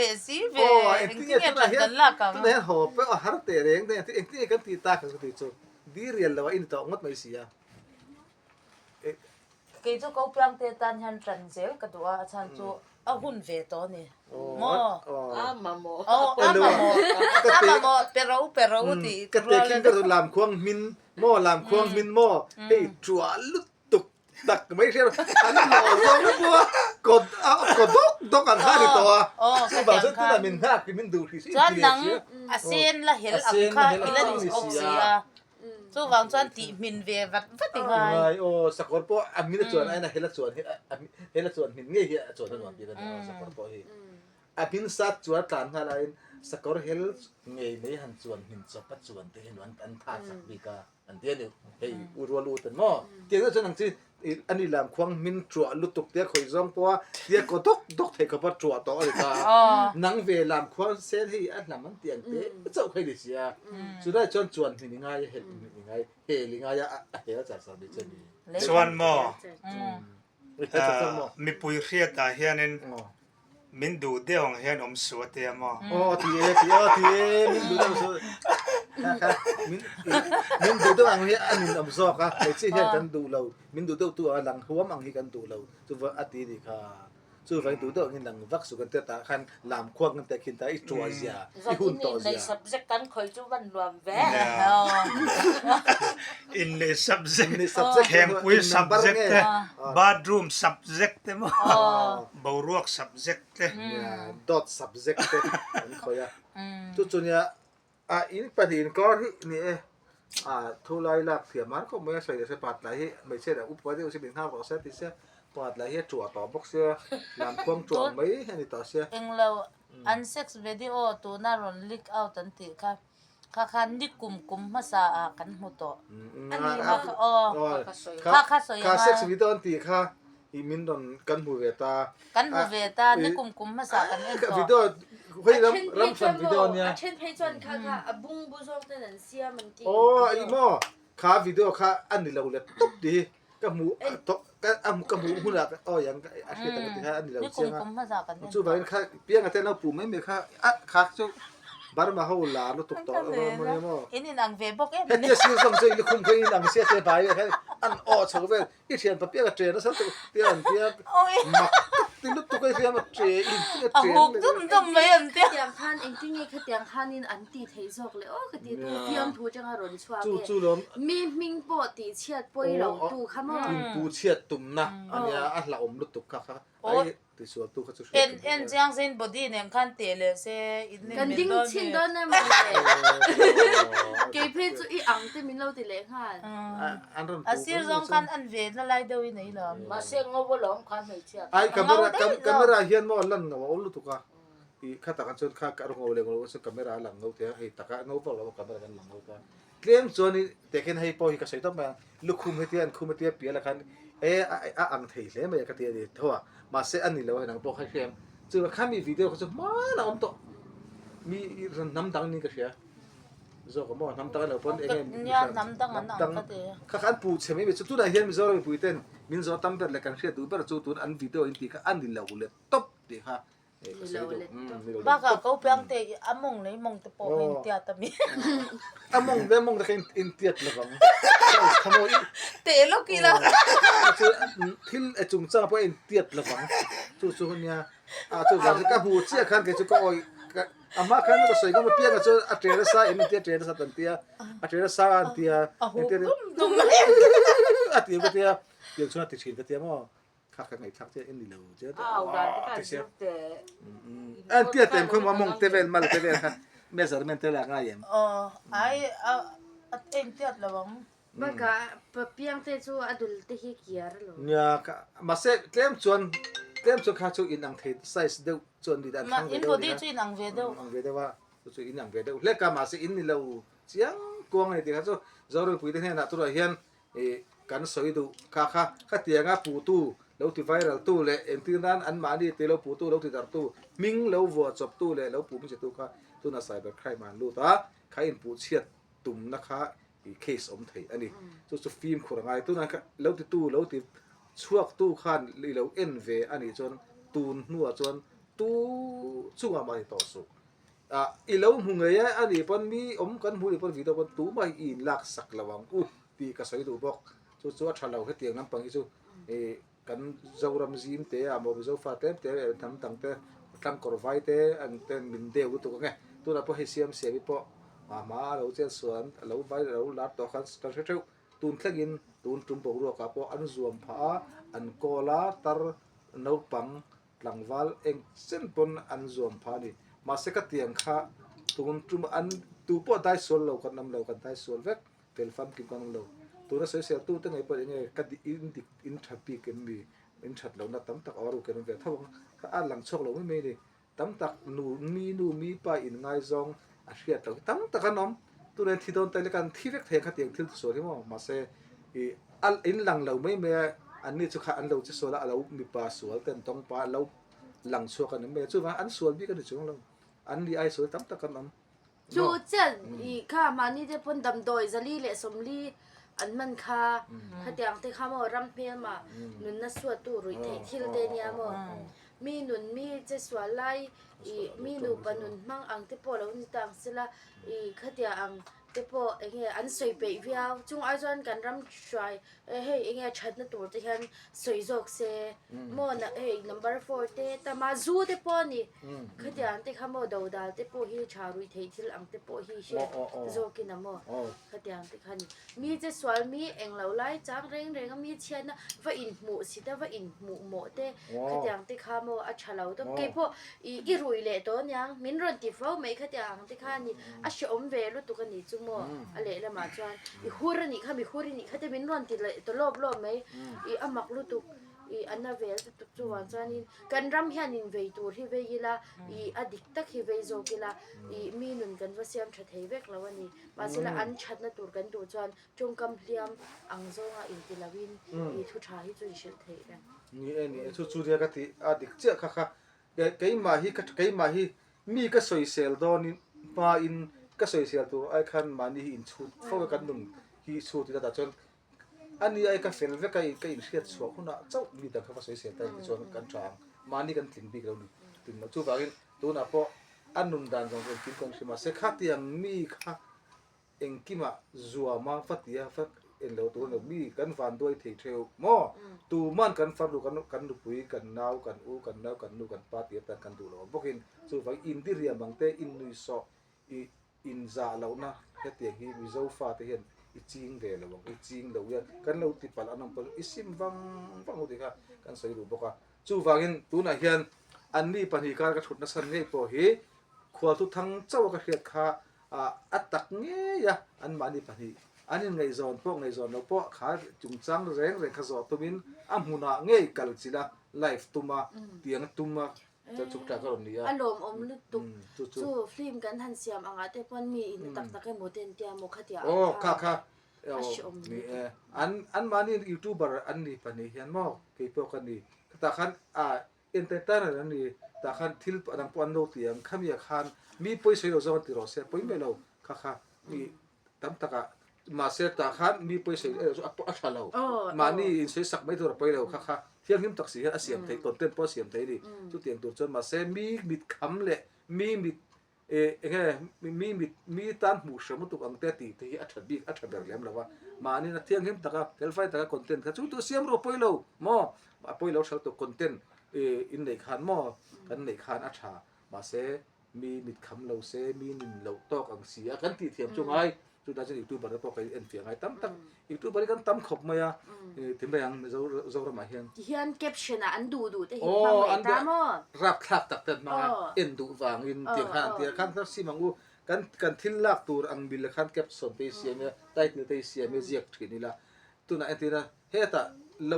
Aw, engtin nge tunah hian tunah hian haw pawh a har teh reng te engtin nge kan tih tak ang ka tih chu. Di rial lo a in tawh ngawt mai si a. Kei chu Kopiang te tan hian ṭan zel ka duh a, a chhan chu a hun ve tawh a ni. Maw? A mamawh. Aw, a mamawh. A mamawh pe ro pe ro tih Ka te khin ka ru lamkhuang hmin maw lamkhuang hmin maw hei ṭuah lutuk tak mai hriat an hlawh zawng na pawh a kawt a kaw dawk dawk ang kha a ni tawh a. Chuvang chuan tunah min nghak min duh hrih hrih Chuan nang a sen la hel ang kha i la ni bawk si a. Chuvang chuan tih hmin ve vat vat i ngai. Ngai aw, sakawr pawh a hmin a chuan aiin a hel a chuan hi a hel a chuan hmin ngei hi a chuan a nuam bik a ni aw sakawr pawh hi. A hmin sat chuan a tlan nghal aiin sakawr hel ngei mai han chuan hmin chawp a chuan te hi an an tha chak bik a an ti a ni. Hei u rual u ten maw? Tiang deuh chuan ang chi A ni lam khuang hmin ṭuah lutuk tia khawi zawng pawha tia kaw dawk dawk thei khawpa ṭuah tawh a ni ta. Nang ve lam khuang sen hei a hlam an tih ang te chauh kha i ni si a. Chulai chuan chuan hmin i ngai a, helh hmin i ngai, hel i ngai a, a hel char char mai che ni. Chuan maw? Mipui hriatah hianin Min duh deuh ang hian awm suh a tia maw? Aw ti e, ti aw ti e, min duh deuh suh. Kha kha, min min duh deuh ang hi a nin awm zawk a, hmeichhia hian kan duh lo, min duh deuh tu ang a lang huam ang hi kan duh lo, chuva a ti nih kha. Chuvangin duh deuh angin lang vak suh kan tia tah khan lam khuang kan tia khin ta i tuah zia, i hun tawh zia. Innei subject kan khawi chu van nuam ve. Innei subject, khengpui subject te, bathroom subject te maw? Boruak subject te. Nia, dawt subject te an khawih a. Chu chu nia, a in pahnihin kar hi ni e. A thu lai lak thiam har khawp mai a, sawi leh se pat lai hi hmeichhia leh upa deuh si min nghak rawh se ti sia, pat lai hi a tuah tawh bawk sia, lam khuang tuah mai a ni tawh sia. Englo, an sex video tuna rawn leak out an tih kha, kha khan ni kum kum hmasa ah kan hmu tawh. A ni kha kha aw. Kha kha sawi Kha sex video an tih kha i min rawn kan hmu ve ta. Kan hmu ve ta, ni kum kum hmasa kan en tawh. Video hei ram ram hran video ania. A then phei chuan kha kha a bung bu zawk ten an siam an ti. Aw i maw kha video kha a ni lo let tawp tih hi ka hmu tawh ka ka hmuh hunah aw yang a hriat ang ti kha a ni lo chiang a chuvangin kha pianga te an lo puh mai mai kha a kha chu Burma ho lar lutuk tawh lo maw nia maw in in ang ve bawk em hetia sir zawng chu lukhum kha in ang sia te bai kha an aw chho vel i thian pa pianga train nasa lutuk tia an tia mak. ti lutuk a hriam a tre in a A tre huk dum dum mai an tia. Khatiang khan engtin nge khatiang khanin an ti theih zawk le aw ka ti tu fiamthu atanga rawn chhuak Chu e. chu lawm. Mi hming pawh tih chhiat pawi lo tu kha maw. Inpu chhiat tumna ania a hlauhawm lutuk kha kha. Ai tisual tu kha chu hriat En en chiang se in body nen khan teh leh se in Kan in ding dawn chhin mi. dawn emaw le. Kei phei chu i ang te min lo ti leh nghal. An rawn A puh sir mai zawng chu. khan an ve na lai deuh in ei lo. Mahse ngo va lawm khan hmeichhia Ai A camera ngo daih zawk. camera hian maw lan ngo a awm lutuk a. I khatah khan chuan kha ka ngo leh ngo lo chuan camera a lang ngo thei a, hei taka ngo vak lo camera kan lang ngo ta. Tlem chuan i tehkhin hei pawh hi ka sawi tawp mai a, lukhum hetia an khum hetia pial ah khan e a ang thei hle mai a ka ti a ni tho a, mahse a ni lo a nang pawh kha hriam chu khami video kha chu hmanah a awm tawh mi rawn hnam dang niin ka hria zawk a maw hnam dang a lo pawn eng nge Nia hnam dang an ang ka ti kha kha an pu chhe mai mai chu tunah hian Mizoram mipui ten min zawh tam ber leh kan hriat duh ber chu tun an video in tih kha a ni lo let tawp tih kha Bakah ko piang te i a mawng leh i mawng te pawh kha in tiat a mi. A mawng ve mawng te kha in tiat lovang. Teh lawk ila. Thil e chungchang pawh in tiat lovang. Chu chu nia. A chu vang chu ka hmu chiah khan kei chu ka awi a hma khan ka sawi ngam apiang ah chuan a ṭe nasa em an tia ṭe nasa an tia a ṭe nasa an tia. A huk dum dum mai. A ti ka tia tiang chuan a ti ṭhin ka tia maw. Kha ka ngaihthlak chiah en ni lo che A au dan te khan zir teh. An tia tem khaw maw mawng te vel mal te vel kha measurement te lak ngai em. Aw ai a en tiat lo ang. Bakah piang te chu a dul te hi kiar lo. Nia ka mahse tlem chuan tlem chuan kha chu in ang thei size deuh chuan ni dan thlang ve deuh. In body chu in ang ve deuh. Ang ve deuh a chu chu in ang ve deuh hlek a mahse in ni lo chiang kuang a ni tih kha chu Zorampuii te hnenah turah hian Ih kan sawi duh kha kha khatianga puhtu lo ti viral tu leh engtir nan anmahni te lo puhtu lo ti darh tu hming lo vuah chawp tu leh lo puh hmingchhe tu kha tuna cyber crime ah an lut a, kha inpuh chhiat tumna kha ih case awm thei a ni. Chu chu fimkhur a ngai. Tuna kha lo ti tu lo ti chhuak tu khan i lo en ve a nih chuan tun hnuah chuan tu chungah mah ni tawh suh. Ah i lo hmu ngei a, a nih pawn mi awm kan hmu nih pawn video pawn tumah hi i inlak sak lo ang u tih ka sawi duh bawk. Chu chu a tha lo hetiang lampang hi chu ih kan Zoram zim te ah maw Mizo fa tlem te leh hnam dang te tlangkawr vai te an ten min deu lutuk ang e. Tunah pawh hei siam siam hi pawh a hma a lo chet sual a lo vai lo lar tawh khan kan hre theuh. Tun thlengin tun tum boruak ah pawh an zuam phah a, an kawl a tar naupang Tlangval eng chen pawn an zuam phah a ni. Mahse ka tiang kha tun tum an tu pawh dai sual lo kan awm lo, kan dai sual vek, fel famkim kan awm lo. Tuna sawisel tu te ngei pawh eng nge ka in dik in that bik em mi, in that lohna tam tak a ruk in awm ve tho ang. Kha a lang chhuak lo mai mai a ni. Tam tak nu mi nu mi pa in ngaizawng a hriat loh hi tam tak an awm. Tunah hian thi dawn ta ila kan thi vek thei ang kha tiang thil sual hi maw. Mahse ih a in lang lo mai mai a, anni chu kha an lo che sual a, a lo mipa sual ten tawng pa a lo lang chhuak a ni mai a, chuvang an sual bik a ni chuang lo, an ni ai sual tam tak an awm. Chu chiah ih kha mahni te pawn damdawi zali leh sawmli an hman kha khatiang te kha maw ram hmelma nunna suattu ruih theih thil te nia maw mi nun mi che sual lai ih mi nupa nun hmang ang te pawh lo ni ta ang sela ih khatiang ang te pawh eng nge an sawi peih viau chung ai chuan kan ram hruai hei eng nge thatna tur te hian sawi zawk se maw hei number four te tama zu te pawh a ni khatiang te kha maw dodal te pawh hi tha ruih theih thil ang te pawh hi hriat zawkin a maw khatiang te kha a ni mi che sual mi eng lo lai chang reng reng a mi chhiatna va inhmuh sit a va inhmuh mawh te khatiang te kha maw a tha lo tawp keipawh ih i rui leh tawh aniang min rawn ti fo mai khatiang ang te kha a ni. A hrehawm ve lutuk a nih chu maw? A lehlamah chuan i hur a nih kha, mi hur i nih kha te min rawn ti leh ta lawp lawp mai. I a mak lutuk, i a na vel lutuk chuvang chuanin kan ram hian in vei tur hi vei ila, i a dik tak hi vei zawk ila, i mi nun kan va siam tha thei vek lo a ni. Mahsela an thatna tur kan duh chuan tawngkam hliam ang zawnga inti loin i thu tha hi chu in hrilh theih reng. Ni e, ni e, chu chu nia ka tih a dik chiah kha kha. Keimah hi ka keimah hi mi ka sawisel dawnin hmain ka sawisel tur ai khan mahni hi inchhut fo a kan nun hi chhut ila tah chuan ani ai ka fel vek a ka inhriat chhuah hunah chauh mi dang kha va sawisel ta ang tichuan kan tha ang mahni kan tling bik lo ni tling loh chuvangin tunah pawh a nun dan zawng zawng engkim kan hre mahse khatiang mi kha engkimah zuama va tia va. en lo tur a ni lo, mi kan vanduai thei theuh maw? Tuman kan farnu kan kan nupui kan nau kan u kan nau kan nu kan pa tih atan kan duh lo ang bawkin chuvang indiriam ang te innuihsawh i inzah lohna hetiang hi Mizo fate hian i ching ve lo ang, i ching lo hian kan lo ti palh an awm pawh i sim vang vang ho tih kha kan sawi duh bawk a. Chuvangin tunah hian anni pahnih kar ka thut nasa ngei pawh hi khualtu thang chauh a ka hriat kha a tak ngei a, anmahni pahnih an inngaihzawn pawh ngaihzawn lo pawh kha chungchang reng reng kha zawh tumin a hmunah ngei kal chilh a, live tum a, tiang tum a Chuan chuk tlak a rawn ni a. A lawmawm lutuk. Chu film kan han siam angah te pawn mi in tak tak emaw te an tia maw khatia ang kha. Aw kha kha. A hreawm lutuk. Ni e. An an mahni youtuber an ni pahnih hian maw kei pawh ka ni. Tah khan a entertainer an ni. Tah khan thil dang pawh an lo ti ang. Khami ah khan mi pawi sawi lo zawng an ti rawh se pawi mai lo kha kha mi tam takah mahse tah khan mi pawisa erawh chu a tha lo mahni insawi sak mai tur a pawi lo kha kha thianghlim tak si hian a siam theih content pawh a siam theih a ni chutiang tur chuan mahse mi mit kham leh mi mit eh eng nge mi mit mi tan hmuh hre lutuk ang te tih te hi a tha bik a tha ber lem lo va mahni a thianghlim taka felfai taka content kha chu chu siam rawh pawi lo maw a pawi lo hralh tawh content eh inneih khan maw kan neih khan a tha mahse Mi mit kham lo se, mi nin loh tawk ang si a, kan tih thiam chu ngai. Chutah chuan youtuber te pawh kan en fiah ngai tam tak. Youtuber hi kan tam khawp mai a, ti mai ang Zoramah hian. Ti hian caption ah an duh duh te hi hmang leh ta maw? Rapthlak tak te an hmang a, en duh vangin tiang khan an ti a, khan kha sim ang u, kan kan thil lak tur ang mil khan caption te hi siam ila, title te hi siam ila, ziak thin ila. Tunah entir a, hetah lo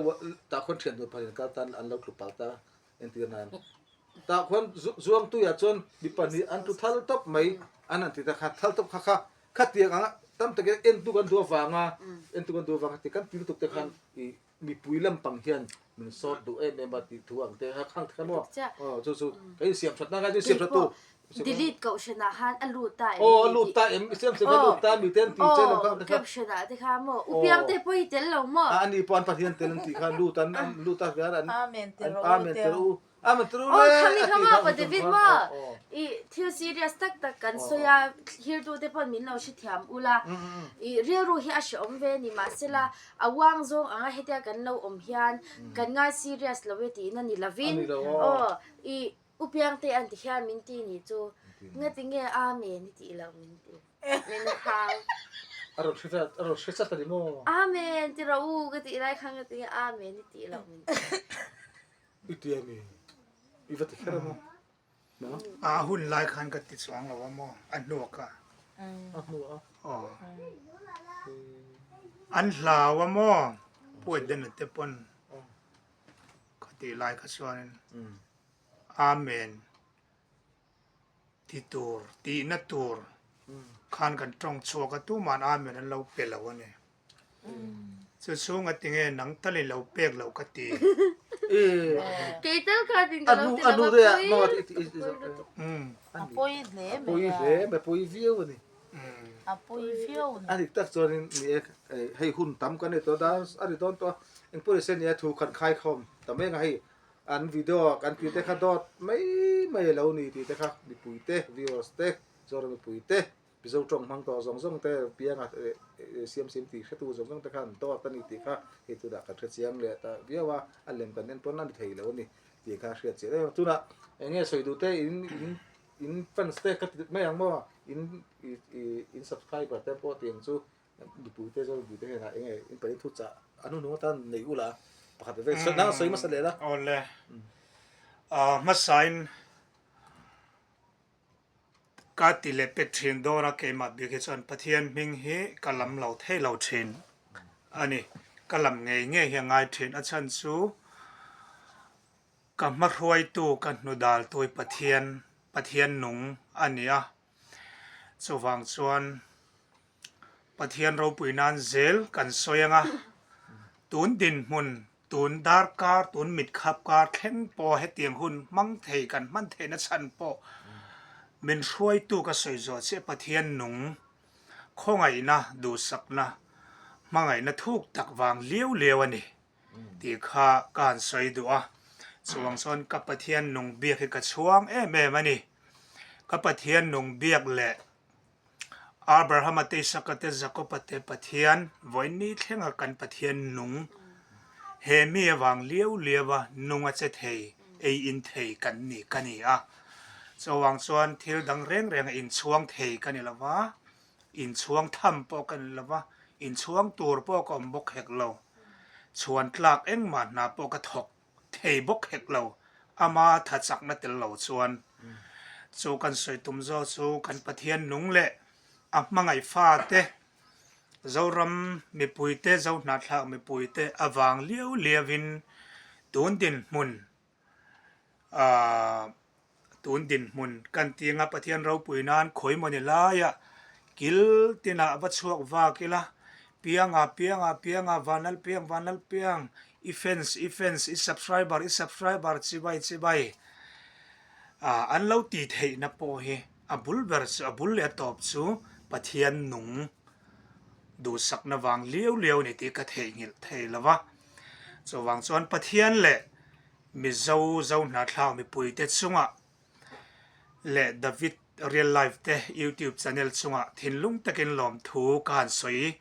tah khawn thian tur pahnih an kal tan an lo tlu pal ta Entir nan tah khuan zuangtuiah chuan mi pahnih an tu thal tawp mai an han ti ta kha thal tawp kha kha khatiang anga tam takin entu kan duh avanga entu kan duh avanga ti kan ti lutuk te khan i mipui lampang hian min sawt duh em em a tih thu ang te kha khang te kha maw aw chu chu ka insiam that na kha chu insiam that tu Delete kohhran ah khan a lut ta em Aw a lut ta em i siam siam a lut ta mi te an ti che lo kha Aw caption ah te kha maw u piang te pawh hi tel lo maw A ani pawh an Pathian tel an tih kha lut an an lut a hian an Amen ti rawh u Amen ti rawh u Amen ti rawh u Aw khami kha maw pa David maw i thil serious tak tak kan sawi a thlir tu te pawn min lo hrethiam ula i rilru hi a hreawm ve ni mahsela a uang zawng anga hetia kan lo awm hian kan ngai serious lo e tihna ni lovin aw i U Piangte an ti hian min ti ni chu ngati nge Amen i tih loh min ti. Min hau. A rawn hre a rawn hre chat a ni maw? Amen ti rawh u ka tih lai khan ngati nge Amen i tih loh min ti. I ti a mi? I va ti kher a maw? Maw? A hun lai khan ka ti chuang lo a maw? A hnuak a. A hnuak a? Aw. An hlau a maw? Pu Edena te pawn ka tih lai kha chuanin. Amen ti tur, tihna tur khan kan tawng chhuak a, tuma'n Amen an lo pe lo a ni. Chu chhunga tinge nang tal i lo pek loh ka ti. Kei tal kha tin ka lo ti lo a pawi. A pawi hle mai a. Pawi hle mai, pawi viau a ni. A pawi viau a ni. A dik tak chuanin ni e, hei hun tam kan nei tawh a, dar a ri dawn tawh a, engpawh ni se nia thu khan khaikhawm ta mai ang a hei. An video kan tih te kha dawt mai mai a lo ni tih te kha mipui te, viewers te, Zoram mipui te, Mizo tawng hmang tawh zawng zawng te, Pianga siam siam tih hretu zawng zawng te khan dawt a ni tih kha hei tunah kan hre chiang leh ta viau a, a lem kan en pawn a ni thei lo a ni tih kha hriat chiah em a. Tunah eng nge sawi duh te in in in fans te ka ti mai ang maw in in subscriber te pawh tiang chu Mipui te zawng mipui te hnenah enge in pahnih thu chah a hnuhnung atan nei ula pakhat ve sawi nang sawi hmasa leh la. Awle hmasain ka ti leh pek thin dawn a keimah bik hi chuan Pathian hming hi ka lam lo thei lo thin a ni. Ka lam ngei ngei hi a ngai thin a chhan chu ka hmahruaitu ka hnudaltu hi Pathian Pathian nung a ni a chuvang chuan Pathian ropui nan zel kan sawi ang a, tun dinhmun, tun darkar, tun mitkhap kar thleng pawh hetiang hun hmang thei kan hman theihna chhan pawh min hruaitu ka sawi zawh chiah Pathian nung khawngaihna, duhsakna, hmangaihna thuk tak vang liau liau a ni tih kha ka han sawi duh a, chuvang chuan ka Pathian nung biak hi ka chhuang em em a ni. Ka Pathian nung biak leh. Abrahama te, Isaka te, Jakoba te Pathian, vawiin thlenga kan Pathian nung, he mi avang liau liaua nung a che thei, ei in thei kan ni ka ni a. Chuvang chuan thil dang reng renga inchhuang thei ka ni lo va, inchhuang tham pawh ka ni lo va, inchhuang tur pawh ka awm bawk hek lo. Chhuan tlak engmah hna pawh ka thawk thei bawk hek lo, ama tha chakna tel lo chuan. Chu kan sawi tum zawk chu kan Pathian nung leh a hmangaih fate, Zoram mipuite, Zohnahthlak mipuite avang liau liauin tun dinhmun Aaa tun dinhmun kan ti anga Pathian ropui nan khawi mawni laiah kil tinah va chhuak vak ila pianga pianga pianga vanlal piang vanlal piang i fans i fans i subscriber i subscriber chibai chibai ah an lo tih theihna pawh hi a bul ber chu a bul leh a tawp chu Pathian nung duhsakna vang liau liau a ni tih ka theihnghilh thei lo va chuvang chuan Pathian leh Mizo Zohnahthlak mipuite chungah leh David Real Life te YouTube channel chungah thinlung takin lawmthu ka han sawi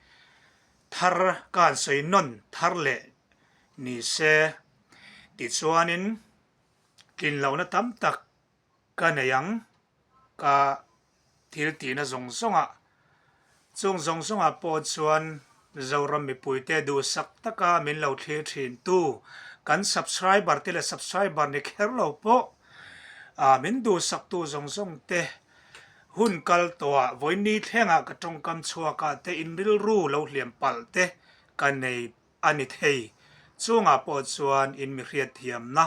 thar ka han sawi nawn thar leh ni se tichuanin tlinlohna tam tak ka nei ang ka thil tihna zawng zawngah chung zawng zawngah pawh chuan Zoram mipuite duhsak taka min lo thlir thin tu kan subscriber te leh subscriber ni kher lo pawh ah min duhsak tu zawng zawng te hun kal tawhah vawiin thlengah ka tawngkam chhuakah te in rilru lo hliam palh te ka nei a ni thei. Chungah pawh chuan in mi hriatthiamna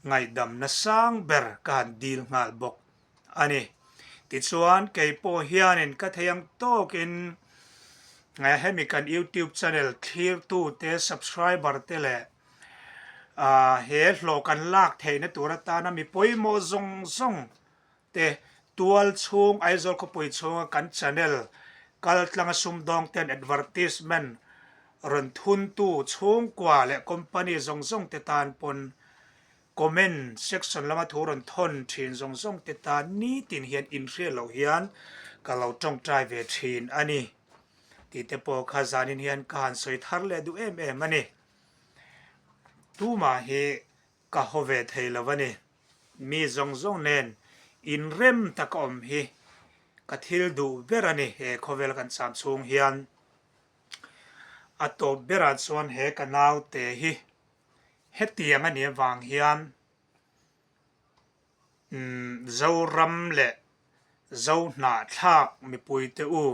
ngaihdamna sang ber ka han dil nghal bawk a ni. Tichuan, kei pawh hianin ka thei ang tawkin hemi kan YouTube channel thlirtute, subscriber te leh he hlawh kan lak theihna tur atana mi pawimawh zawng zawng te tual chhung Aizawl khawpui chhunga kan channel kal tlanga sumdawng ten advertisement rawn thuntu chhungkua leh company zawng zawng te tan pawn comment section lama thu rawn thawn thin zawng zawng te tan nitin hian inhriat loh hian ka lo tawngtai ve thin a ni tih te pawh kha zanin hian ka han sawi thar leh duh em em a ni. Tumah hi Ka haw ve thei lo a ni. Mi zawng zawng nen inrem tak a awm hi ka thil duh ber a ni he khawvel kan cham chhung hian. A tawp berah chuan he ka naute hi hetiang a nih avang hian Zoram leh Zohnahthlak mipuite u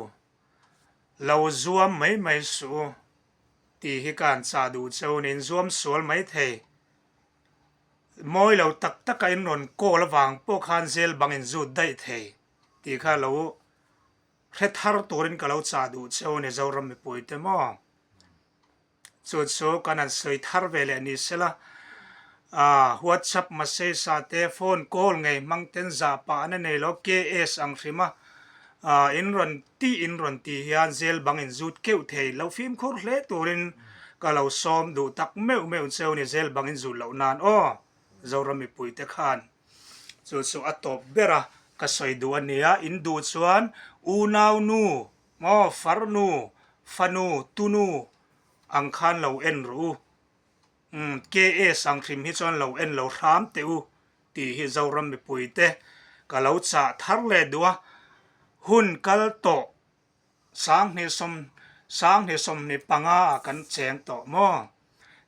lo zuam mai mai suh u. Tih hi ka han chah duh cheu niin zuam sual mai thei. Mawi lo tak taka in rawn call avang pawh khan zel bang in zut daih thei tih kha lo hre thar turin ka lo chah duh cheu a ni Zoram mipuite maw. Chu chu kan han sawi thar ve leh ni sela WhatsApp message ah te phone call ngei hmang ten zah pah an a nei lo KS ang hrim a in rawn tih in rawn tih hian zel bang in zut keuh thei lo fimkhur hle turin ka lo sawm duh tak meuh meuh cheu ni zel bang in zut loh nan aw Zoram mipui te khan chu chu a tawp ber a ka sawi duh a nia in duh chuan unau nu maw farnu fanu tunu ang khan lo en rawh u. Umm KS ang hrim hi chuan lo en lo hram teh u tih hi Zoram mipuite ka lo chah thar leh duh a, hun kal tawh 2025 ah kan cheng tawh maw?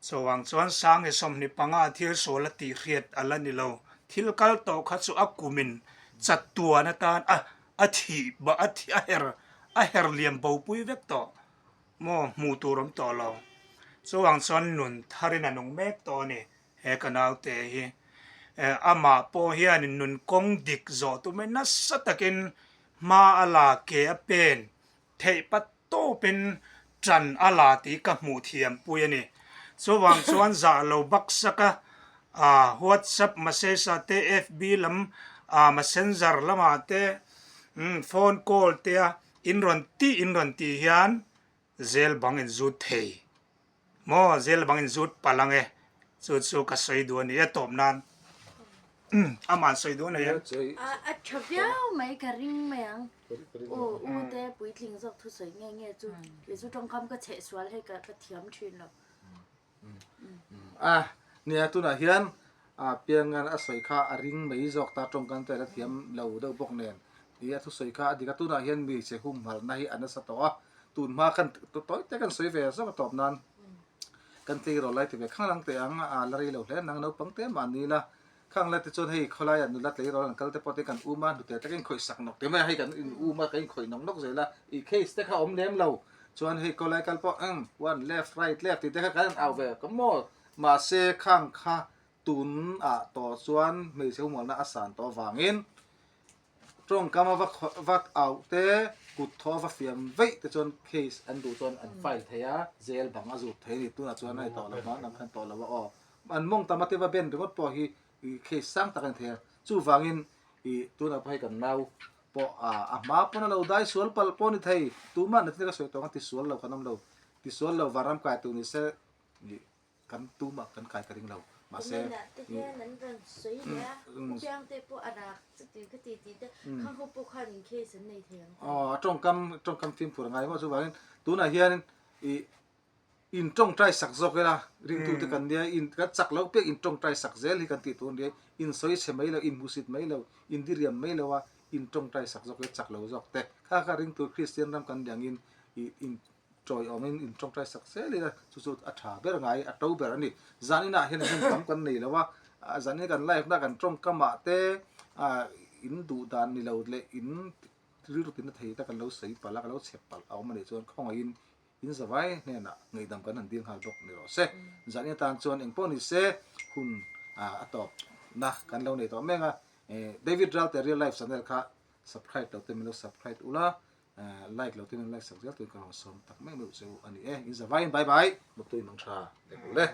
Chuvang chuan 2025 ah thil sual a tih hriat a la ni lo, thil kal tawh kha chu a kumin chatuan atan a a thih a her a her liam bopui vek tawh. Maw hmuh tur awm tawh lo. Chuvang chuan nun tharin a nung mek tawh a ni he ka naute hi. Amah pawh hianin nun kawng dik zawh tumin nasa takin hma a la ke a pen theih pat tawpin tan a la tih ka hmuh thiam pui a ni. Chuvang chuan zah lo baksak a WhatsApp message ah te FB lam messenger lamah te phone call te a In rawn tih in rawn tih hian zel bang in zut thei maw zel bang in zut palh ang e chu chu ka sawi duh a ni e tawp nan. Aman sawi duh nei em? A a tha viau mai ka ring mai ang. U u te puitling zawk thusawi nge nge chu kei chu tawngkam ka chheh sual hei ka ka thiam thin lo. A nia tunah hian a piangan a sawi kha a ring mai zawk ta tawngkam te a thiam lo deuh bawk nen tia a thusawi kha a dik a tunah hian hmeichhe humhalhna hi a nasa tawh a tun hma khan tawi te kan sawi ve zawk a tawp nan kan tleirawl lai ti ve khang lang teh ang a la rei lo hle nang naupang te mah ni la khang la tichuan hei khawlaiah nula tleirawl an kal te pawh te kan um a hnute tak in khawih sak nawk te mai a hei kan in um a kan inkhawih nawk nawk zel a ih case te kha a awm lem lo chuan hei khawlai kal pawh umm one left right left tih te kha kan au ve ka maw mahse khang kha tun ah tawh chuan hmeichhe humawlna a san tawh avangin Tawngkam a va va auh te, kut thaw a va fiam veih te chuan case an duh chuan an file thei a, jail bang a zut thei a ni. Tunah chuan a ni tawh lo a, nang khan tawh lo a aw. An mawng tam a te va ben ringawt pawh hi ih case sang tak a ni thei a. Chuvangin ih tunah pawh hei kan nau pawh a hma pawn a lo dai sual palh pawh a ni thei. Tumah na thil ka sawi tawh ang a tisual lo kan awm lo. Tisual lo vanram kai tur ni se ih Kan tumah kan kai ka ring lo. Mahse. Kuminah te hian an rawn sawi leh a, U Piangte pawh a rak chuti ka ti tih te, khang ho pawh khan in case an nei thei ang. Aw, a tawngkam, tawngkam fimkhur a ngai maw chuvangin tunah hian ih in tawngtai sak zawk ila, ringtute kan nia, in kan chak loh piak in tawngtai sak zel hi kan tih tur a nia, in sawi chhe mai lo, in hmusit mai lo, in diriam mai lo a, in tawngtai sak zawk ila chak lo zawk te. Kha kha ringtu Kristian ram kan niangin ih in Chawi awmin in tawngtai sak zel ila chu chu a tha ber ngai a to ber a ni. Zan inah hian hun tam kan nei lo a, zan in kan live na kan tawngkam ah te in duh dan ni lo leh in rilru tina thei te kan lo sawi palh a, kan lo chep palh a awm a nih chuan khawngaih in in zavai hnenah ngaihdam kan han dil nghal bawk ni rawh se. Zan in atan chuan engpawh ni se hun a tawp na kan lo nei tawh mek a, David Ralte real life channel kha subscribe lo te min lo subscribe ula, Like lo ten like sak zel tuin ka rawn sawm tak meuh meuh che u a ni e. In zavaiin bye bye. Mutui mang tha leh u le.